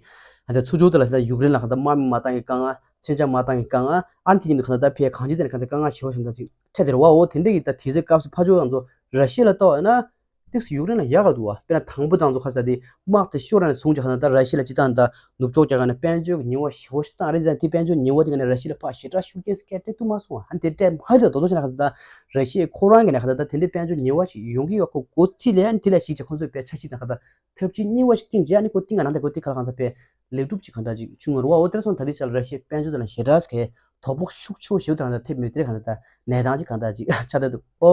ཨ་ད་ཚུར་ཕྱོགས་དེ་ལ་ད་ཡུཀ་རེན་ལ་གང་ལྟར་དམག་མི་མ་བཏང་གི་དཀའ་ངལ། མཚོན་ཆ་མ་བཏང་གི་དཀའ་ངལ། ཨ་ནི་དེ་ཉིན་དུ་གང་ལྟར་ད་ཕར་གང་ཅི་དེ་ནས་གང་ལྟར་དཀའ་ངལ་ཞེ་བོ་ཞིག་ད་ཅིག་འཕྲད་དེ་རེད་བ། འོ་དེ་འདྲ་གི་ད་དེ་ཚོའི་སྐབས་སུ་ཕར་ཕྱོགས་ང་ཚོ་ར་ཤི་ཡ་ལ་གཏོགས་ཡོད་ན་ཏིག་སུ་ཡུཀ་རེན་ལ་ཡག་ག་འདུག་བ། དཔེར་ན་དང་པོ་ད་ང་ཚོ་ཁ་ས་དེ་དམག་དེ་ཤོར་ནས་བཟུང་བྱས་གང་ལྟར་ད་ར་ཤི་ཡ་ལ་སྤྱི་བཏང་ད་ནུབ་ཕྱོགས་རྒྱ་གར་ནས་དཔལ་འབྱོར་གྱི་ཉེས་པ་ཞེ་བོ་ཞིག་བཏང་རེད། ད་དེ་དཔལ་འབྱོར་ཉེས་པ་དེ་ག་ནས་ར་ཤི་ཡ་ལ་ཕར་ཞེ་དྲག་ཤུགས་རྐྱེན་སྐྱེལ་ཏེ་ཐུབ་མ་སོང་བ། ཨ་ནི་དེ་འདྲ་མ་ཡོད་ད་དོ་དོ་བྱས་ན་གང་ལྟར་ད་ར་ཤི་ཡ་ཁོ་རང་གི་ནས་གང་ལྟར་ད་དེ་འདྲའི་དཔལ་འབྱོར་ཉེས་པ་ཞིག་ཡོང་གི་ཡོད་ཁོ་གོ་ཚིག་ལས་ཨ་ནི་དེ་ལ་ཞིག་བྱས་ཁོ་ཚོས་དཔེ་ཆ་ཞིག་ད་གང་ལྟར། ཐབས་ཇུས་རྙིང་བ་ཞིག་བཏིང་རྗེས་ཨ་ནི་ཁོ་བཏིང་ག་ནང་དེ་ཁོ་དེ་ག་ལ་གང་ལྟར་དཔེ་ལེགས་གྲུབ་ཅིག་གང་ལྟར་ཅིག་བྱུང་ཡོད་རེད་བ། འོ་དེར་སོང་ད་དེ་ཆ་ལ་ར་ཤི་ཡའི་དཔལ་འབྱོར་དེ་ལ་ཞེ་དྲག་གི་དོ་ཕོག་ཤུགས་ཆེ་བོ་ཞེ་པོ་དེ་གང་ལྟར་ཐེབས་མེད་དེ་གང་ལྟར་གནས་སྟངས་ཅིག་གང་ལྟར་ཅིག་ཆགས་བསྡད་འདུག་འོ།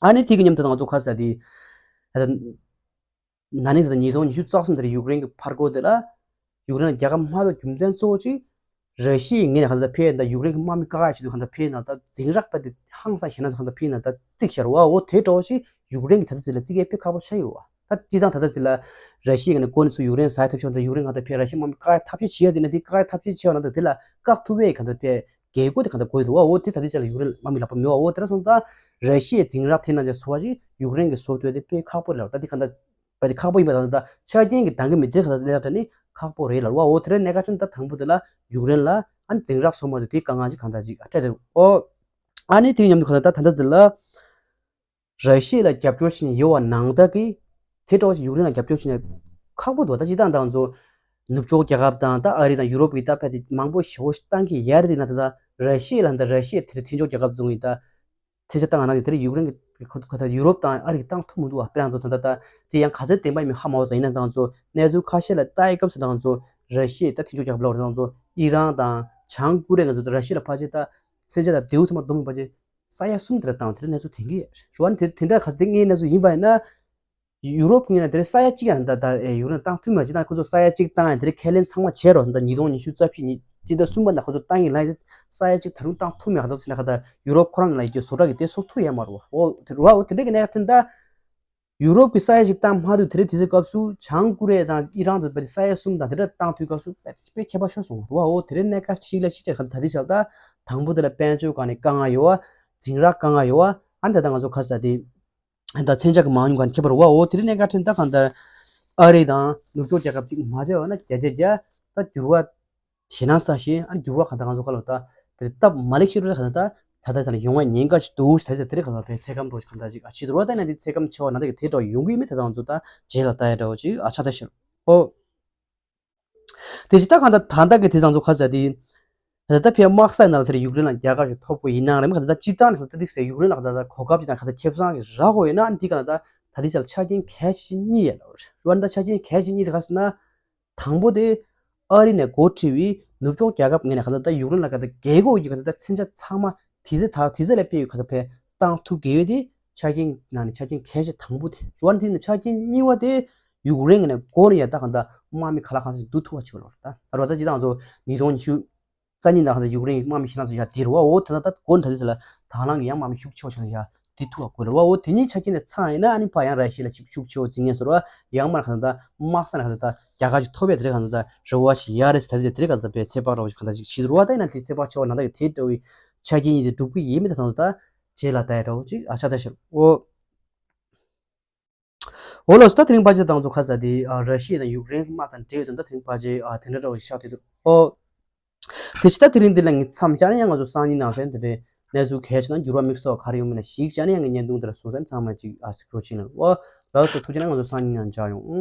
ཨ་ནི་དེ་གི་མཉམ་དུ་ང་ཚོ་ཁ་ས་དེ་ད་ན་ནིང་དེ་ཉིས་སྟོང་ཉི་ཤུ་རྩ་གསུམ་དེར་ཡུཀ་རེན་གྱི་ཕར་རྒོལ་དེ་ལ་ཡུཀ་རེན་ལ་རྒྱལ་ཁ་མ་ཐོབ་རྒྱུ་མཚན་གཙོ་བོ་ཅིག་ར་ཤི་ཡའི་ངོས་ནས་གང་ལྟར་ཕར་ད་ཡུཀ་རེན་གྱི་དམག་མི་བཀག་ཡ་ཆེད་དུ་གང་ལྟར་ཕར་ན་ད་འཛིང་རགས་པ་དེ་ཧང་སང་ཞེ་ན་ད་གང་ལྟར་ཕར་ན་ད་བརྩིགས་ཤར་བ། འོ་དེ་འདྲ་བོ་ཞིག་ཡུཀ་རེན་གྱི་ད་ལྟ་དེ་ལ་བརྩིགས་ཡས་དཔེ་ཁག་པོ་ཆགས་ཡོད་བ། ད་སྤྱིར་བཏང་ད་ལྟ་དེ་ལ་ར་ཤི་ཡའི་ངོས་ནས་འགོ་ནས་ཚུར་ཡུཀ་རེན་ཟ་ཡ་ཐབས་ཤེས་ད་ཡུཀ་རེན་གང་ལྟར་ཕར་ར་ཤི་ཡའི་དམག་མི་བཀག་ཡ་ཐབས་ཤེས་བྱེད་ཡ་དེ་ན་དེ་བཀག་ཡ་ཐབས་ཤེས་བྱེད་ཡ་ན་ད་དེ་ལ་བཀག་ཐུབ་པའི་གང་ལྟར་ཕར་རྒྱལ་སྒོ་དེ་གང་ལྟར་དགོས་འདུག་བ། འོ་དེ་ད་ལྟའི་ཆ་ལ་ཡུཀ་རེན་དམག་མི་ལག་པ་མེད་བ། འོ་དེ་འདྲ་སོང་ཙང་ར་ཤི་ཡའི་འཛིང་རགས་དེ་ནང་དེ་བཟོ་བ་ཞིག་ཡུཀ་རེན་གྱིས་བཟོ་ཐུབ་ཡ་དེ་དཔེ་ཁག་པོ་རེད་ལ། ད་དེ་གང་ལྟར་བ་དེ་ཁག་པོ་ཡིན་པ་དང་ད་ཆ་རྐྱེན་གྱི་འདང་གི་མི་དེ་གང་ལྟར་གནས་སྟངས་དེ་ནི་ཁག་པོ་རེད་ལ་བ། འོ་དེ་འདྲའི་གནད་འགག་ཆེན་ད་དང་པོ་དེ་ལ་ཡུཀ་རེན་ལ་ཨ་ནི་འཛིང་རགས་བཟོ་མ་ཐུབ་དེ་དཀའ་ངལ་ཅིག་གང་ལྟར་ཅིག་འཕྲད་དེ། འོ་ཨ་ནི་དེ་མཉམ་དུ་གང་ལྟར་ད་ད་ལྟ་དེ་ལ། ར་ཤི་ཡ་ལ་རྒྱབ་སྐྱོར་བྱེད་མཁན་ཡོད་པ་ནང་ལྟར་གྱི་དེ་འདྲ་བ་ཞིག་ཡུཀ་རེན་ལ་རྒྱབ་སྐྱོར་བྱེད་མཁན་ཁག་པོ་འདུག་ད་སྤྱིར་བཏང་ད་ང་ཚོ་ནུབ་ཕྱོགས་རྒྱལ་ཁབ་དང་ད་ཨ་རི་དང་ཡུ་རོབ་ཀྱི་ད་ཕལ་ཆེར་མང་པོ་ཞེ་པོ་ཞིག་བཏང་གི་ཡོད་རེད། དེ་ན་ད་ད་ར་ཤི་ཡ་ལ་ད་ར་ཤི་ཡའི་དེ་མཐུན་ཕྱོགས་རྒྱལ་ཁབ་ཚོ་ཡིན་ད་མཚོན་ཆ་བཏང་ག་ན་དེ་དེ་རིང་ཡུཀ་རེན་གྱི་ཁ་ཁ་ད་ཡུ་རོབ་དང་ཨ་རི་གིས་བཏང་ཐུབ་མི་འདུག་བ། དཔེར་ན་ང་ཚོ་ད་ད་ད་དེ་ཡང་ག་ཚོད་བདེན་པ་ཡིན་མིན་ཧ་མ་གོ་ས་ཡིན་ན་ད་ང་ཚོ་གནས་ཚུལ་ཁ་ཤས་ལ་ལྟ་ཡི་སྐབས་སུ་ད་ང་ཚོ་ར་ཤི་ཡའི་ད་མཐུན་ཕྱོགས་རྒྱལ་ཁབ་ལ་ད་ང་ཚོ་ཨི་རན་དང་བྱང་ཀོ་རི་ཡ་ང་ཚོ་ད་ར་ཤི་ཡ་ལ་ཕལ་ཆེར་ད་མཚོན་ཆ་དང་མདེའུ་ཚང་མ་སྡོམ་པ་ཕལ་ཆེར་ས་ཡ་གསུམ་དེ་ལ་བཏང་དེ་འདྲ་གནས་ཚུལ་ཐོན་གྱི་ཡོད་རེད་བ། དེ་དེ་འདྲ་ག་དེ་ངའི་གནས་ཚུལ་ཡིན་པ་ཡིན་ན། ཡུ་རོབ་ཀྱི་ངོས་ནས་དེ་རིང་ས་ཡ་གཅིག་ཡང་ད་ད་ཨེ་ཡུ་རོབ་བཏང་ཐུབ་མེད་ཅིག་ད་ཁོ་ཚོ་ས་ཡ་གཅིག་བཏང་ཡང་དེ་རིང་ཁས་ལེན་ཚང་མ་བྱས་རོགས། ད་ཉིས་སྟོང་ཉི་ཤུ་རྩ་བཞི་ཉིན་སྤྱི་ཟླ་གསུམ་པ་ནང་ཁོ་ཚོ་བཏང་གི་ལ་ཡིན། ས་ཡ་གཅིག་ད་རུང་བཏང་ཐུབ་མེད་ག་ད་ཚོད་ན་ག་ད་ཡུ་རོབ་ཁོ་རང་ལ་ཡི་གེ་བཟོ་གྲྭ་གི་དེ་བཟོ་ཐུབ་ཡ་མ་རེད་བ། འོ་དེ་རེད་བ། འོ་དེ་འདྲ་གི་གནས་སྟངས་ད། ཡུ་རོབ་ཀྱི་ས་ཡ་གཅིག་བཏང་མ་ཐུབ་དེ་རིང་དེ་ཚོའི་སྐབས་སུ་བྱང་ཀོ་རི་ཡ་དང་ཨི་རན་ཚོ་བས་ས་ཡ་གསུམ་དང་དེ་འདྲ་བཏང་དུས་སྐབས་སུ་དཔེ་ཁྱད་པར་ཤོར་སོང་བ་རེད་བ། འོ་དེ་རིང་གནད་འགག་ཞིག་ལ་ཞིག་ཅེས་ག་ད་དེ་ཆགས་ད་དང་པོ་དེ་ལ་དཔལ་འབྱོར་སྒང་ནས་དཀའ་ངལ་ཡོད་བ། འཛིང་རགས་དཀའ་ངལ་ཡོད་བ། ཨ་ནི་ད་ལྟ་ང་ཚོ་ཁ་ས་དེ་ད་མཚོན་ཆ་གི་མང་ཉུང་གང་ཁྱད་པར་བ། འོ་དེ་རིང་གནད་འགག་ཕྲན་ད་གང་ལྟར་ཨ་རི་དང་ནུབ་ཕྱོགས་རྒྱལ་ཁབ་ཅིག་མ་བྱས་པ་ན་བརྒྱ་ཆ་བརྒྱ་ད་འགྱུར་བ་ཞེད་སྣང་ཟ་ཞིང་ཨ་འགྱུར་བ་གང་ལྟར་ང་ཚོ་ཁ་ལོ་ད་སྟབས་མ་ལེགས་ཤིག་རེད། གང་ལྟར་ད་ད་ལྟ་ཡོང་བའི་ཉེན་ཁ་ཞིག་འདུག་ད་ལྟ་དེ་རིང་གང་ལྟར་བའི་ཚད་སྐམ་འགྲོ་ཞིག་གང་ལྟར་ཅིག་ཨ་ཕྱི་དུ་རོ་ད་ན་དེ་ཚད་སྐམ་ཆེ་བ་ན་ད་གི་དེ་འགྲོ་ཡོང་གི་མི་ད་ད་ང་ཚོ་ད་རྗེས་ལ་ལྟ་ཡ་འདྲ་བོ་ཅིག་ཨ་ཆགས་ད་ཤར་ཨོ། དེ་ཅི་ད་གང་ལྟར་ད་ལྟ་གི་དེ་ད་ང་ཚོ་ཁ་ཟ་དེ། ད་ལྟ་ཕའི་དམག་ས་ནང་ལ་དེར་ཡུཀ་རེན་ལ་རྒྱལ་ཁ་ཞིག་ཐོབ་དགོས་ཡིན་ན་རེད་མ་ག་ད་ལྟ་སྤྱིར་བཏང་ནས་ད་ལྟ་དེ་ཟེར་ཡུཀ་རེན་ལ་ག་ད་ལྟ་གོ་སྐབས་ཅིག་དང་ག་ད་ཁེ་བཟང་ཞིག་རག་དགོས་ཡོད་ན་ཨ་ནི་དེ་ག་ད་ད་ལྟ་དེ་ཅག་ལ་ཆ་རྐྱེན་གལ་ཆེ་གཉིས་ཡོད་ལ། རེད་ད་ཆ་རྐྱེན་གལ་ཆེ་གཉིས་དེ་ག་ཟེར་ན། དང་པོ་དེ་ཨ་རི་ནས་འགོ་ཁྲིད་པའི་ནུབ་ཕྱོགས་རྒྱལ་ཁབ་ངོས་ནས་ག་ད་ལྟ་ཡུཀ་རེན་ལ་ག་ད་རྒྱལ་ཁབ་ཀྱི་ག་ད་ལྟ་མཚོན་ཆ་ཚང་མ་དེ་ཚེ་ད་དེ་ཚེ་ལ་སྤེལ་ཡོད་ག་ད་ཕའི་བཏང་ཐུབ་དགོས་ཡོད་དེ་ཆ་རྐྱེན་ནང་ནས་ཆ་རྐྱེན་གལ་ཆེ་དང་པོ་དེ་རེད་བ། དེ་ནས་ཆ་རྐྱེན་གཉིས་པ་དེ་ཡུཀ་རེན་ངོས་ནས་འགོ་ནས་ཡ་ད་ག་ད་དམག་མི་ག་ལ་གང་ཟེར་བསྡུ་ཐུབ་པ་བྱེད་དགོས་ལ། ད་རེད་བ། ད་ཅི་ད་ང་ཚོ་ཉིས་སྟོང་ཉི་ཤུ་རྩ་གཉིས་ནང་ལ་ཡུཀ་རེན་གྱི་དམག་མི་ཤི་ན་ཚོ་ཡ་དེ་རུ་བ། འོ་དེ་ན་ད་གོ་ན་ད་དེ་ལ་དང་བླངས་ཀྱི་ཡང་དམག་མི་ཤུགས་ཆེ་བ་ཞིག་ཡ་དེ་ཐུག་བ་དགོས་རུ་བ། འོ་དེ་གཉིས་ཆ་རྐྱེན་དེ་ཚང་ཡིན་ན་ཨ་ནི་ཕ་ཡང་ར་ཤི་ཡ་ལ་ཅིག་ཤུགས་ཆེ་བ་འཛིང་ངེས་སོ་ར་ཡང་མར་ག་ད་དམག་ས་ན་ག་ད་རྒྱལ་ཁ་ཅིག་ཐོབ་པའི་དེ་རེད། ག་ད་རེ་བ་ཞིག་ཡ་རེད་ཟེར། ད་དེ་རེད། ག་ད་པའི་ཚེ་དཔག་ར་བ་ཞིག་ག་ད་ཅིག་ཤི་རུ་བ། ད་ཡིན་ན་དེ་ཚེ་དཔག་ཆེ་བ་ན་ད་གི་དེ་འདྲ་བའི་ཆ་རྐྱེན་གཉིས་དེ་འགྲུབ་གི་ཡིན་མིན་ད་ད་ད་རྗེས་ལ་ད་ཡ་འདྲ་བོ་ཅིག་ཨ་ཆགས་ད་ཤི་རུ་འོ། འོ་ལགས་སོ། ད་དེ་རིང་ཕལ་ཆེར་ད་ང་ཚོ་ཁ་ཟ་དེ་ཨ་ར་ཤི་ཡ་དང་ཡུཀ་རེན་དམག་དང་འབྲེལ་ཡོད་དོན་ད་དེ་རིང་ཕལ་ཆེར་ཨ་དེ་འདྲ་འདྲ་བོ་ཞིག་ཆགས་བསྡད་འདུག་ཨོ། དེ་ཕྱི་ད་དེ་རིང་འདི་ལ་ངས་མཚམས་བཅད་ན་ཡང་ང་ཚོ་སང་ཉིན་ནང་བཞིན་དེ་འདྲའི་གནས་ཚུལ་གལ་ཆེ་ན་འགྱུར་བ་དམིགས་བསལ་ག་རེ་ཡོང་མིན་ལ་གཞིགས་བྱས་ན་ཡང་ངས་བརྙན་ཐུང་འདི་ལ་གསུང་སེམས་ཚང་མ་ཅིག་ཨ་གཟིགས་རོགས་བྱེད་ལ། ཨོ་ལགས་སོ། ཐུགས་རྗེ་གནང་། ང་ཚོ་སང་ཉིན་ཡང་མཇལ་ཡོང་།